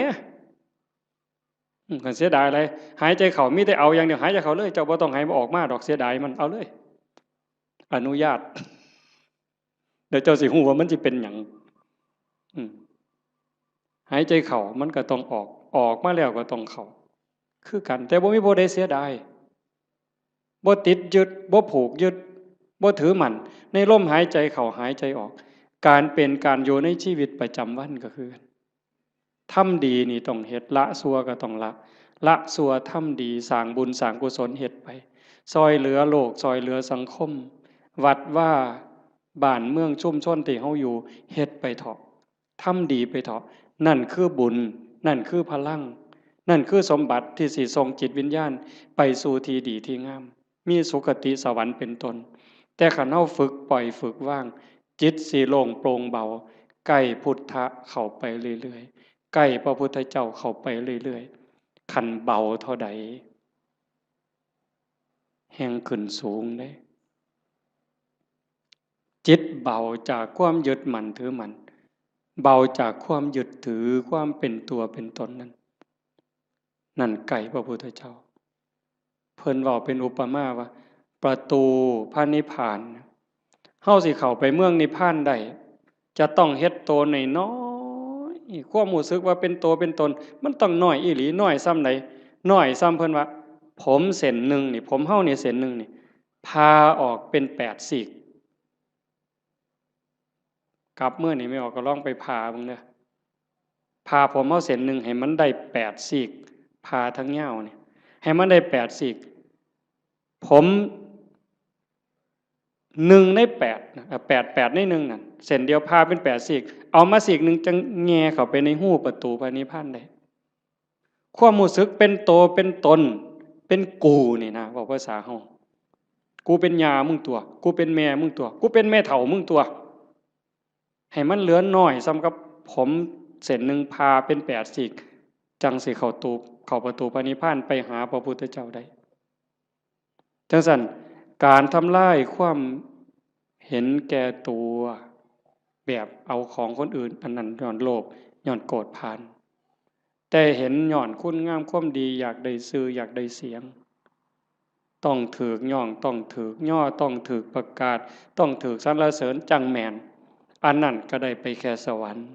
อืม คันเสียดายอะไร หายใจเข้ามีแต่เอาอย่างเดียว หายใจเข้าเลย เจ้าบ่ต้องให้มันออกมาดอก เสียดายมัน เอาเลย อนุญาต เดี๋ยวเจ้าสิฮู้ว่ามันสิเป็นหยัง อืม หายใจเข้ามันก็ต้องออก ออกมาแล้วก็ต้องเข้า คือกัน แต่บ่มีผู้ใดเสียดาย บ่ติดยึด บ่ผูกยึด บ่ถือมั่น ในลมหายใจเข้าหายใจออก การเป็นการอยู่ในชีวิตประจำวันก็คือกัน ทำดีนี่ต้องเฮ็ด ละชั่วก็ต้องละ ละชั่วทำดี สร้างบุญสร้างกุศลเฮ็ดไป ซ่อยเหลือโลก ซ่อยเหลือสังคม วัดวา บ้านเมืองชุมชนที่เฮาอยู่ เฮ็ดไปเถาะ ทำดีไปเถาะ นั่นคือบุญ นั่นคือพลัง นั่นคือสมบัติที่สิส่งจิตวิญญาณไปสู่ที่ดีที่งาม มีสุคติสวรรค์เป็นต้น แต่คันเฮาฝึกปล่อยฝึกวาง จิตสิโล่งโปร่งเบา ใกล้พุทธะเข้าไปเรื่อยๆ ใกล้พระพุทธเจ้าเข้าไปเรื่อยๆ คันเบาเท่าใด แฮ่งขึ้นสูงเด้ จิตเบาจากความยึดมั่นถือมั่น เบาจากความยึดถือความเป็นตัวเป็นตนนั้น นั่นใกล้พระพุทธเจ้า เพิ่นเว้าเป็นอุปมาว่า ประตูพระนิพพาน เฮาสิเข้าไปเมืองนิพพานได้ จะต้องเฮ็ดโตน้อยๆ ความรู้สึกว่าเป็นโตเป็นตน มันต้องน้อยอีหลี น้อยส่ำใด น้อยส่ำเพิ่นว่า ผมเส้นหนึ่งนี่ ผมเฮานี่เส้นหนึ่งนี่ ผ่าออกเป็นแปดซีก กลับมื้อนี่แม่ออกก็ลองไปผ่าเบิ่งเด้อ ผ่าผมเฮาเส้นหนึ่งให้มันได้แปดซีก ผ่าทั้งยาวนี่ ให้มันได้แปดซีก ผมหนึ่งในแปดนะ เอ่อ แปด แปดในหนึ่งนั่น เส้นเดียวผ่าเป็นแปดซีก เอามาซีกหนึ่งจั่งแหย่เข้าไปในฮูประตูพระนิพพานได้ ความรู้สึกเป็นโตเป็นตน เป็นกูนี่นะ เว้าภาษาเฮา กูเป็นย่ามึงตั๊ว กูเป็นแม่มึงตั๊ว กูเป็นแม่เฒ่ามึงตั๊ว ให้มันเหลือน้อยส่ำกับผมเส้นหนึ่งผ่าเป็นแปดซีก จั่งสิเข้าตู เข้าประตูพระนิพพานไปหาพระพุทธเจ้าได้ จั่งซั้น การทำลายความเห็นแก่ตัว แบบเอาของคนอื่น อันนั้นย้อนโลภ ย้อนโกรธผ่าน แต่เห็นย้อนคุณงามความดี อยากได้ชื่อ อยากได้เสียง ต้องถูกย้อง ต้องถูกย่อ ต้องถูกประกาศ ต้องถูกสรรเสริญจั่งแม่น อันนั้นก็ได้ไปแค่สวรรค์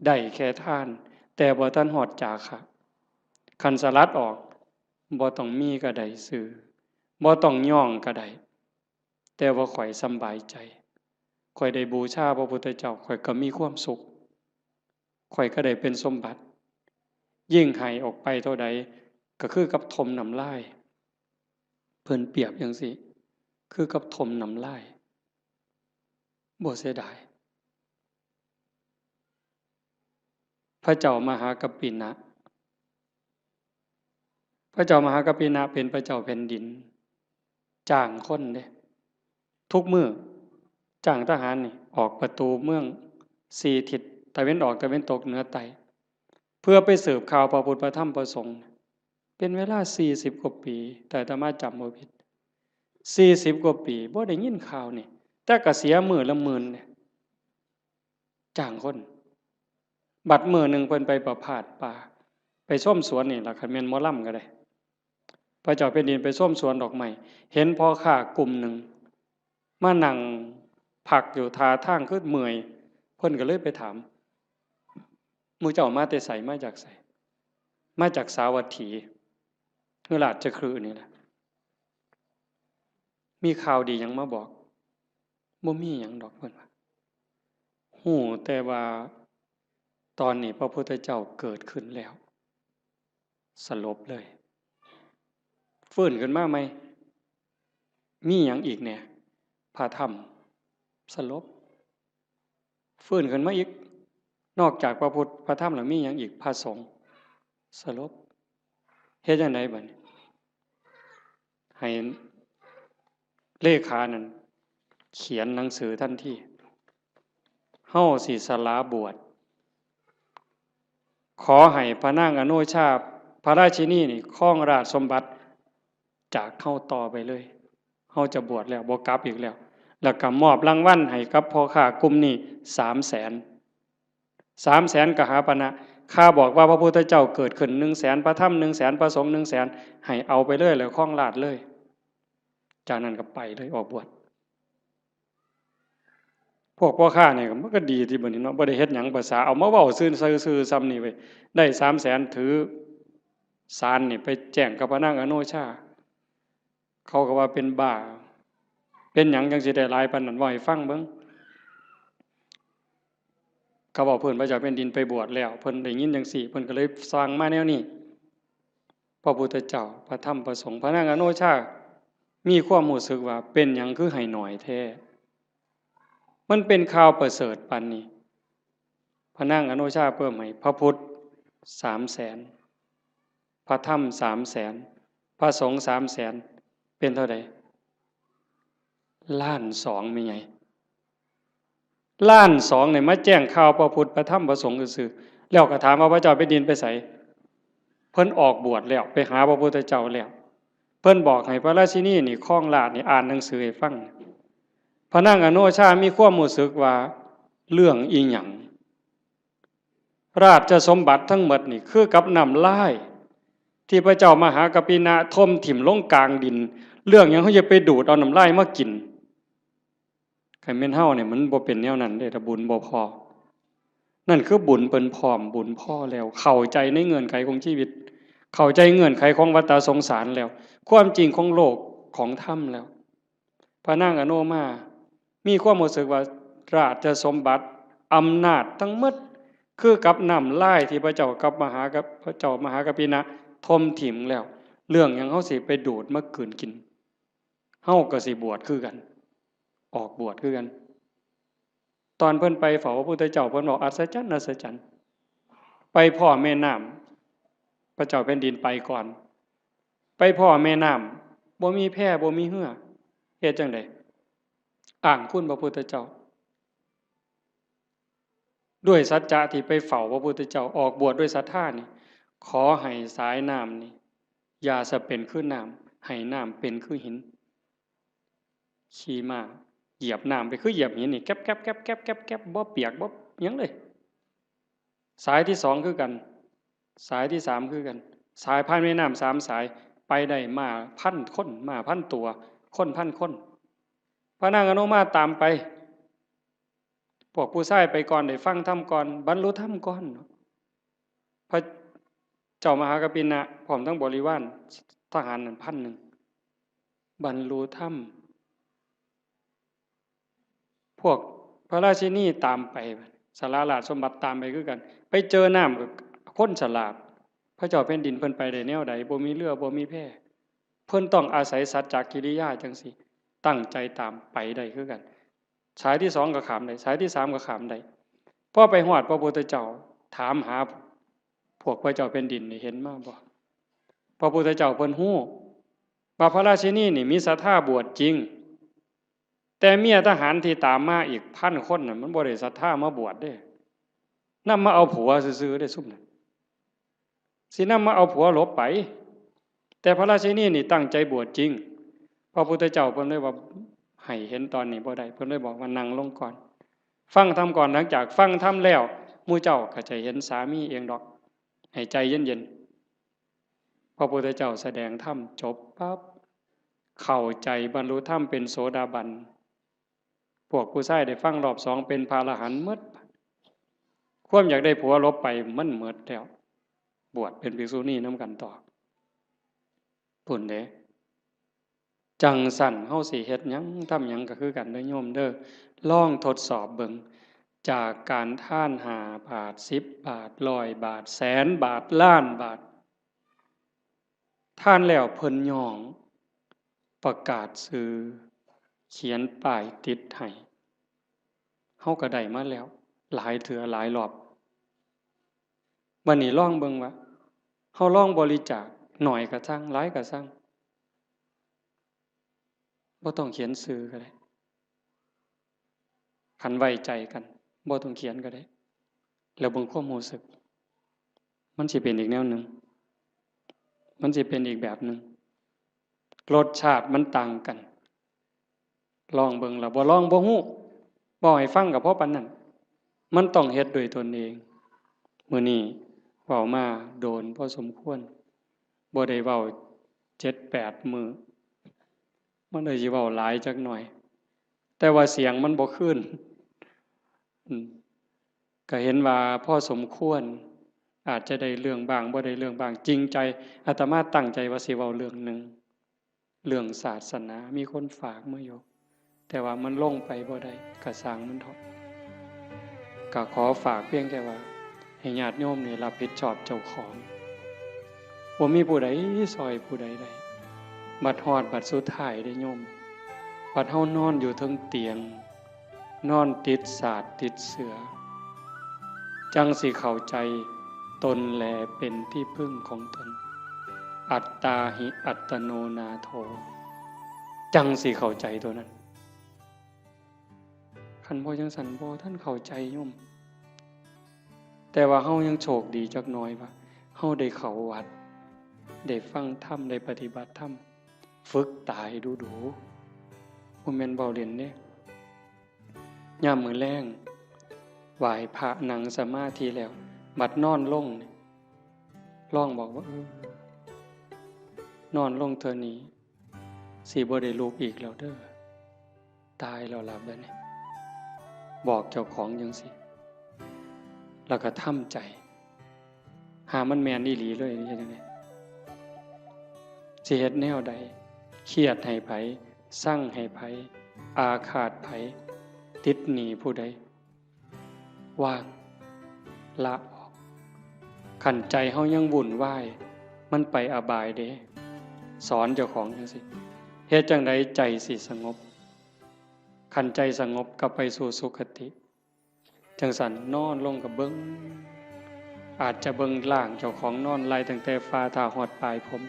ได้แค่ทาน แต่บ่ทันฮอดจาคะ คันสลัดออก บ่ต้องมีก็ได้ชื่อ บ่ต้องย้องก็ได้ แต่ว่าข้อยสำบายใจ ข้อยได้บูชาพระพุทธเจ้า ข้อยก็มีความสุข ข้อยก็ได้เป็นสมบัติ ยิ่งให้ออกไปเท่าใด ก็คือกับถมน้ำลาย เพิ่นเปรียบจั่งซี้ คือกับถมน้ำลาย บ่เสียดาย พระเจ้ามหากัปปินะ พระเจ้ามหากัปปินะเป็นพระเจ้าแผ่นดิน จ้างคนเด้ ทุกมื้อ จ้างทหารนี่ ออกประตูเมืองสี่ทิศ ตะเว็นออก ตะเว็นตก เหนือ ใต้ เพื่อไปสืบข่าวพระพุทธ พระธรรม พระสงฆ์ เป็นเวลาสี่สิบกว่าปี ถ้าอาตมาจำบ่ผิด สี่สิบกว่าปี บ่ได้ยินข่าวนี่ แต่ก็เสียมื้อละหมื่นเนี่ย จ้างคน บัดมื้อหนึ่งเพิ่นไปประพาสป่า ไปชมสวนนี่ล่ะ คันแม่นหมอลำก็ได้ พระเจ้าแผ่นดินไปชมสวนดอกไม้ เห็นพ่อค้ากลุ่มหนึ่ง มานั่งพักอยู่ท่าทางคือเมื่อย เพิ่นก็เลยไปถาม หมู่เจ้ามาแต่ไส มาจากไส มาจากสาวัตถี คือราชคฤห์นี่แหละ มีข่าวดีหยังมาบอก บ่มีหยังดอก เพิ่นว่า ฮู้แต่ว่าตอนนี้พระพุทธเจ้าเกิดขึ้นแล้ว สลบเลย ฟื้นขึ้นมาใหม่ มีหยังอีกแหน่ พระธรรม สลบ ฟื้นขึ้นมาอีก นอกจากพระพุทธ พระธรรมแล้วมีหยังอีก พระสงฆ์ สลบ เฮ็ดจั่งใดบัดนี้ ให้เลขานั่นเขียนหนังสือทันที เฮาสิสละบวช ขอให้พระนางอโนชา พระราชินีนี่ครองราชสมบัติจากเฮาต่อไปเลย เฮาจะบวชแล้ว บ่กลับอีกแล้ว แล้วก็มอบรางวัลให้กับพ่อค้ากลุ่มนี้สามแสน สามแสนกหาปณะ ข้าบอกว่าพระพุทธเจ้าเกิดขึ้นหนึ่งแสน พระธรรมหนึ่งแสน พระสงฆ์หนึ่งแสน ให้เอาไปเลย แล้วครองราชย์เลย จากนั้นก็ไปเลย ออกบวช พวกพ่อค้าเนี่ยมันก็ดีที่บัดนี้เนาะ บ่ได้เฮ็ดหยัง ภาษาเอามาเว้าซื่อๆ ซื่อๆ ส่ำนี่เว้ย ได้สามแสน ถือสารนี่ไปแจ้งกับพระนางอโนชา เขาก็ว่าเป็นบ้า เป็นหยังจั่งสิได้หลายปานนั้น เว้าให้ฟังเบิ่ง ก็เว้าพื้นพระเจ้าแผ่นดินไปบวชแล้ว เพิ่นได้ยินจั่งซี้ เพิ่นก็เลยสั่งมาแนวนี้ พระพุทธเจ้า พระธรรม พระสงฆ์ พระนางอโนชา มีความรู้สึกว่าเป็นหยังคือให้น้อยแท้ มันเป็นข่าวประเสริฐปานนี้ พระนางอโนชาเพิ่มให้พระพุทธสามแสน พระธรรมสามแสน พระสงฆ์สามแสน เป็นเท่าใด ล้านสอง แม่นไง ล้านสองเนี่ยมาแจ้งข่าวพระพุทธพระธรรมพระสงฆ์ซื่อๆ แล้วก็ถามว่าพระเจ้าแผ่นดินไปไส เพิ่นออกบวชแล้ว ไปหาพระพุทธเจ้าแล้ว เพิ่นบอกให้พระราชินีนี่ครองราชย์นี่อ่านหนังสือให้ฟัง พระนางอโนชามีความรู้สึกว่าเรื่องอีหยัง ราชสมบัติทั้งหมดนี่คือกับน้ำลาย ที่พระเจ้ามหากัปปินะถมถิ่มลงกลางดิน เรื่องหยังเขาจะไปดูดเอาน้ำลายมากิน คันแม่นเฮาเนี่ยมันบ่เป็นแนวนั้นเด้ ถ้าบุญบ่พอ นั่นคือบุญเพิ่นพร้อม บุญพอแล้ว เข้าใจในเงื่อนไขของชีวิต เข้าใจเงื่อนไขของวัฏสงสารแล้ว ความจริงของโลกของธรรมแล้ว พระนางอโนมา มีความรู้สึกว่าราชสมบัติ อำนาจทั้งหมด คือกับน้ำลายที่พระเจ้ากับมหากับ พระเจ้ามหากัปปินะถมถิ่มแล้ว เรื่องหยังเขาสิไปดูดมากืนกิน เฮาก็สิบวชคือกัน ออกบวชคือกัน ตอนเพิ่นไปเฝ้าพระพุทธเจ้า เพิ่นบอกอัศจรรย์ อัศจรรย์ ไปพ้อแม่น้ำ พระเจ้าแผ่นดินไปก่อน ไปพ้อแม่น้ำ บ่มีแพ บ่มีเฮือ เฮ็ดจั่งใด อ้างคุณพระพุทธเจ้า ด้วยสัจจะที่ไปเฝ้าพระพุทธเจ้า ออกบวชด้วยศรัทธานี่ ขอให้สายน้ำนี่ อย่าสะเป็นคือน้ำ ให้น้ำเป็นคือหิน ขี่ม้าเหยียบน้ำไปคือเหยียบหินนี่ แก๊บแก๊บแก๊บแก๊บแก๊บแก๊บ บ่เปียกบ่หยังเลย สายที่สองคือกัน สายที่สามคือกัน สายผ่านแม่น้ำสามสาย ไปได้ม้าพันคน ม้าพันตัว คนพันคน พระนางอโนมาตามไป พวกผู้ชายไปก่อน ได้ฟังธรรมก่อน บรรลุธรรมก่อน พระเจ้ามหากัปปินะ พร้อมทั้งบริวารทหารนั่นพันหนึ่ง บรรลุธรรม พวกพระราชินีตามไป สละราชสมบัติตามไปคือกัน ไปเจอน้ำกับคนสลาด พระเจ้าแผ่นดินเพิ่นไปได้แนวใด บ่มีเฮือ บ่มีแพ เพิ่นต้องอาศัยสัจจกิริยาจั่งซี้ ตั้งใจตามไปได้คือกัน สายที่สองก็ข้ามได้ สายที่สามก็ข้ามได้ พอไปฮอดพระพุทธเจ้า ถามหาพวกพระเจ้าแผ่นดินนี่ เห็นมาบ่ พระพุทธเจ้าเพิ่นฮู้ว่าพระราชินีนี่มีศรัทธาบวชจริง แต่เมียทหารที่ตามมาอีกพันคนน่ะ มันบ่ได้ศรัทธามาบวชเด้ นำมาเอาผัวซื่อๆเด้ซุมนั้น สินำมาเอาผัวหลบไป แต่พระราชินีนี่ตั้งใจบวชจริง พระพุทธเจ้าเพิ่นเลยว่า ให้เห็นตอนนี้บ่ได้ เพิ่นเลยบอกว่านั่งลงก่อน ฟังธรรมก่อน หลังจากฟังธรรมแล้ว หมู่เจ้าก็จะเห็นสามีเองดอก ให้ใจเย็นๆ พระพุทธเจ้าแสดงธรรมจบปั๊บ เข้าใจบรรลุธรรมเป็นโสดาบัน พวกผู้ชายได้ฟังรอบสองเป็นพระอรหันต์หมด ความอยากได้ผัวหลบไปมันหมดแล้ว บวชเป็นภิกษุณีนำกันต่อ พุ้นเด้ จั่งซั้นเฮาสิเฮ็ดหยังทำหยังก็คือกันเด้อโยมเด้อ ลองทดสอบเบิ่ง จากการทานห้าบาท สิบบาท ร้อยบาท แสนบาท ล้านบาท ทานแล้วเพิ่นย้อง ประกาศชื่อ เขียนป้ายติดให้ เฮาก็ได้มาแล้ว หลายเทื่อหลายรอบ บัดนี้ลองเบิ่งว่า เฮาลองบริจาค น้อยก็ซัง หลายก็ซัง บ่ต้องเขียนชื่อก็ได้ คันไว้ใจกัน บ่ต้องเขียนก็ได้ แล้วเบิ่งความรู้สึก มันสิเป็นอีกแนวหนึ่ง มันสิเป็นอีกแบบหนึ่ง รสชาติมันต่างกัน ลองเบิ่ง แล้วบ่ลองบ่ฮู้ เว้าให้ฟังก็พอปานนั้น มันต้องเฮ็ดด้วยตนเอง มื้อนี้เว้ามาโดนพอสมควร บ่ได้เว้าเจ็ดแปดมื้อ มันเลยสิเว้าหลายจักหน่อย แต่ว่าเสียงมันบ่คืน อืม ก็เห็นว่าพอสมควร อาจจะได้เรื่องบ้าง บ่ได้เรื่องบ้าง จริงใจ อาตมาตั้งใจว่าสิเว้าเรื่องหนึ่ง เรื่องศาสนา มีคนฝากมาอยู่ แต่ว่ามันลงไปบ่ได้ ก็ซ่างมันเถาะ ก็ขอฝากเพียงแค่ว่า ให้ญาติโยมนี่รับผิดชอบเจ้าของ บ่มีผู้ใดซอยผู้ใดได้ บัดฮอดบัดสุดท้ายเด้โยม บัดเฮานอนอยู่เทิงเตียง นอนติดสาดติดเสื่อ จั่งสิเข้าใจตนแลเป็นที่พึ่งของตน อัตตาหิอัตโนนาโถ จั่งสิเข้าใจตัวนั้น คันบ่จั่งซั้นบ่ทันเข้าใจโยม แต่ว่าเฮายังโชคดีจักหน่อยว่า เฮาได้เข้าวัด ได้ฟังธรรม ได้ปฏิบัติธรรม ฝึกตายดูๆ บ่แม่นเว้าเล่นเด้ ยามมื้อแลง ไหว้พระนั่งสมาธิแล้ว บัดนอนลงนี่ ลองบอกว่า เออ นอนลงเทื่อนี้ สิบ่ได้ลุกอีกแล้วเด้อ ตายแล้วล่ะบัดนี้ บอกเจ้าของจั่งซี้ แล้วก็ทำใจ หามันแม่นอีหลีเลย เฮ็ดจั่งใด สิเฮ็ดแนวใด เครียดให้ไผ ซังให้ไผ อาฆาตไผ ติดหนี้ผู้ใด วาง ละออก คันใจเฮายังวุ่นวาย มันไปอบายเด้ สอนเจ้าของจั่งซี้ เฮ็ดจั่งใดใจสิสงบ คันใจสงบก็ไปสู่สุคติ จั่งซั้นนอนลงก็เบิ่ง อาจจะเบิ่งร่างเจ้าของนอนไล่ตั้งแต่ฝ่าเท้าฮอดปลายผม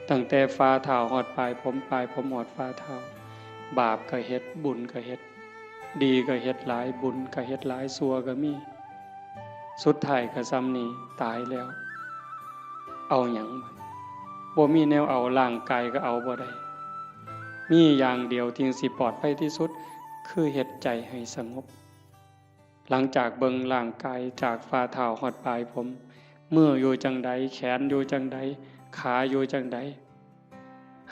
ตั้งแต่ฝ่าเท้าฮอดปลายผม ปลายผมฮอดฝ่าเท้า บาปก็เฮ็ด บุญก็เฮ็ด ดีก็เฮ็ดหลาย บุญก็เฮ็ดหลาย ชั่วก็มี สุดท้ายก็ส่ำนี้ ตายแล้ว เอาหยัง บ่มีแนวเอา ร่างกายก็เอาบ่ได้ มีอย่างเดียวที่สิปลอดภัยที่สุด คือเฮ็ดใจให้สงบ หลังจากเบิ่งร่างกายจากฝ่าเท้าฮอดปลายผม มืออยู่จั่งใด แขนอยู่จั่งใด ขาอยู่จั่งใด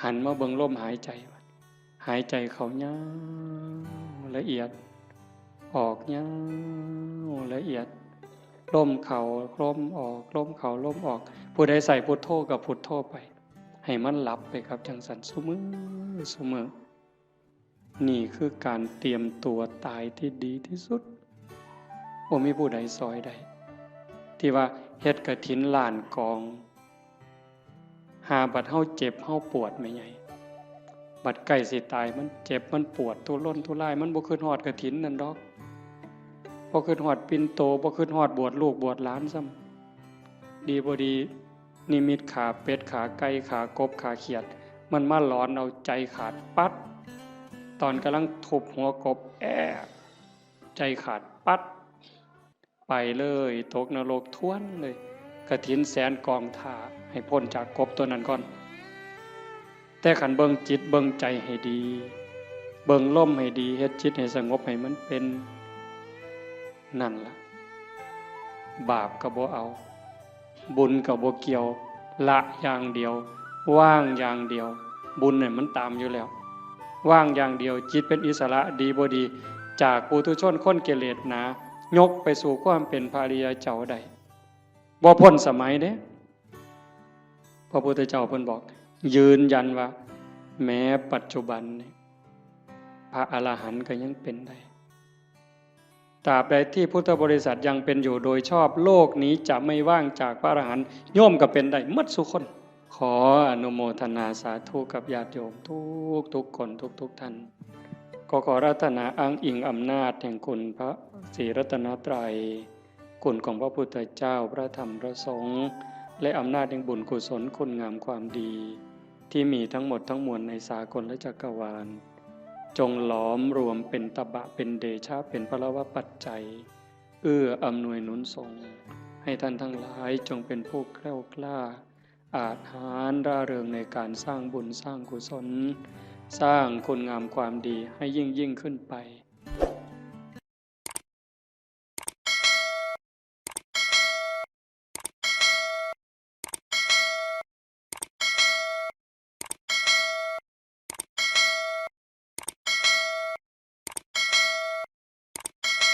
หันมาเบิ่งลมหายใจ หายใจเข้ายาวละเอียด ออกยาวละเอียด ลมเข้าลมออก ลมเข้าลมออก ผู้ใดใส่พุทโธก็พุทโธไป ให้มันหลับไปกับจั่งซั้นซุมื้อซุมื้อ นี่คือการเตรียมตัวตายที่ดีที่สุด บ่มีผู้ใดซอยได้ ที่ว่าเฮ็ดกฐินล้านกอง หาบัดเฮาเจ็บเฮาปวดแม่ใหญ่ บัดใกล้สิตายมันเจ็บมันปวดทุรนทุราย มันบ่คิดฮอดกฐินนั่นดอก บ่คิดฮอดปิ่นโต บ่คิดฮอดบวชลูกบวชหลานซ้ำ ดีบ่ดี นิมิตขาเป็ด ขาไก่ ขากบ ขาเขียด มันมาหลอนเอาใจขาดปั๊ด ตอนกำลังทุบหัวกบ แอะ ใจขาดปั๊ด ไปเลย ตกนรกทวนเลย กฐินแสนกองถ่า ให้พ้นจากกบตัวนั้นก่อน แต่คันเบิ่งจิตเบิ่งใจให้ดี เบิ่งลมให้ดี เฮ็ดจิตให้สงบให้มันเป็น นั่นล่ะ บาปก็บ่เอา บุญก็บ่เกี่ยว ละอย่างเดียว วางอย่างเดียว บุญเนี่ยมันตามอยู่แล้ว วางอย่างเดียว จิตเป็นอิสระ ดีบ่ดี จากปุถุชนคนกิเลสหนา ยกไปสู่ความเป็นพระอริยเจ้าได้ บ่พ้นสมัยเด้ พระพุทธเจ้าเพิ่นบอก ยืนยันว่า แม้ปัจจุบันนี่ พระอรหันต์ก็ยังเป็นได้ ตราบใดที่พุทธบริษัทยังเป็นอยู่โดยชอบ โลกนี้จะไม่ว่างจากพระอรหันต์ โยมก็เป็นได้หมดซุคน ขออนุโมทนาสาธุกับญาติโยมทุกทุกๆคน ทุกๆท่าน ก็ขออาราธนาอ้างอิงอำนาจแห่งคุณพระศรีรัตนตรัย คุณของพระพุทธเจ้า พระธรรม พระสงฆ์ และอำนาจแห่งบุญกุศลคุณงามความดี ที่มีทั้งหมดทั้งมวลในสากลและจักรวาล จงหลอมรวมเป็นตบะ เป็นเดชะ เป็นพลวปัจจัย เอื้ออำนวยหนุนส่ง ให้ท่านทั้งหลายจงเป็นผู้แคล้วคลาด อาจหาญร่าเริงในการสร้างบุญสร้างกุศล สร้างคุณงามความดีให้ยิ่งยิ่งขึ้นไป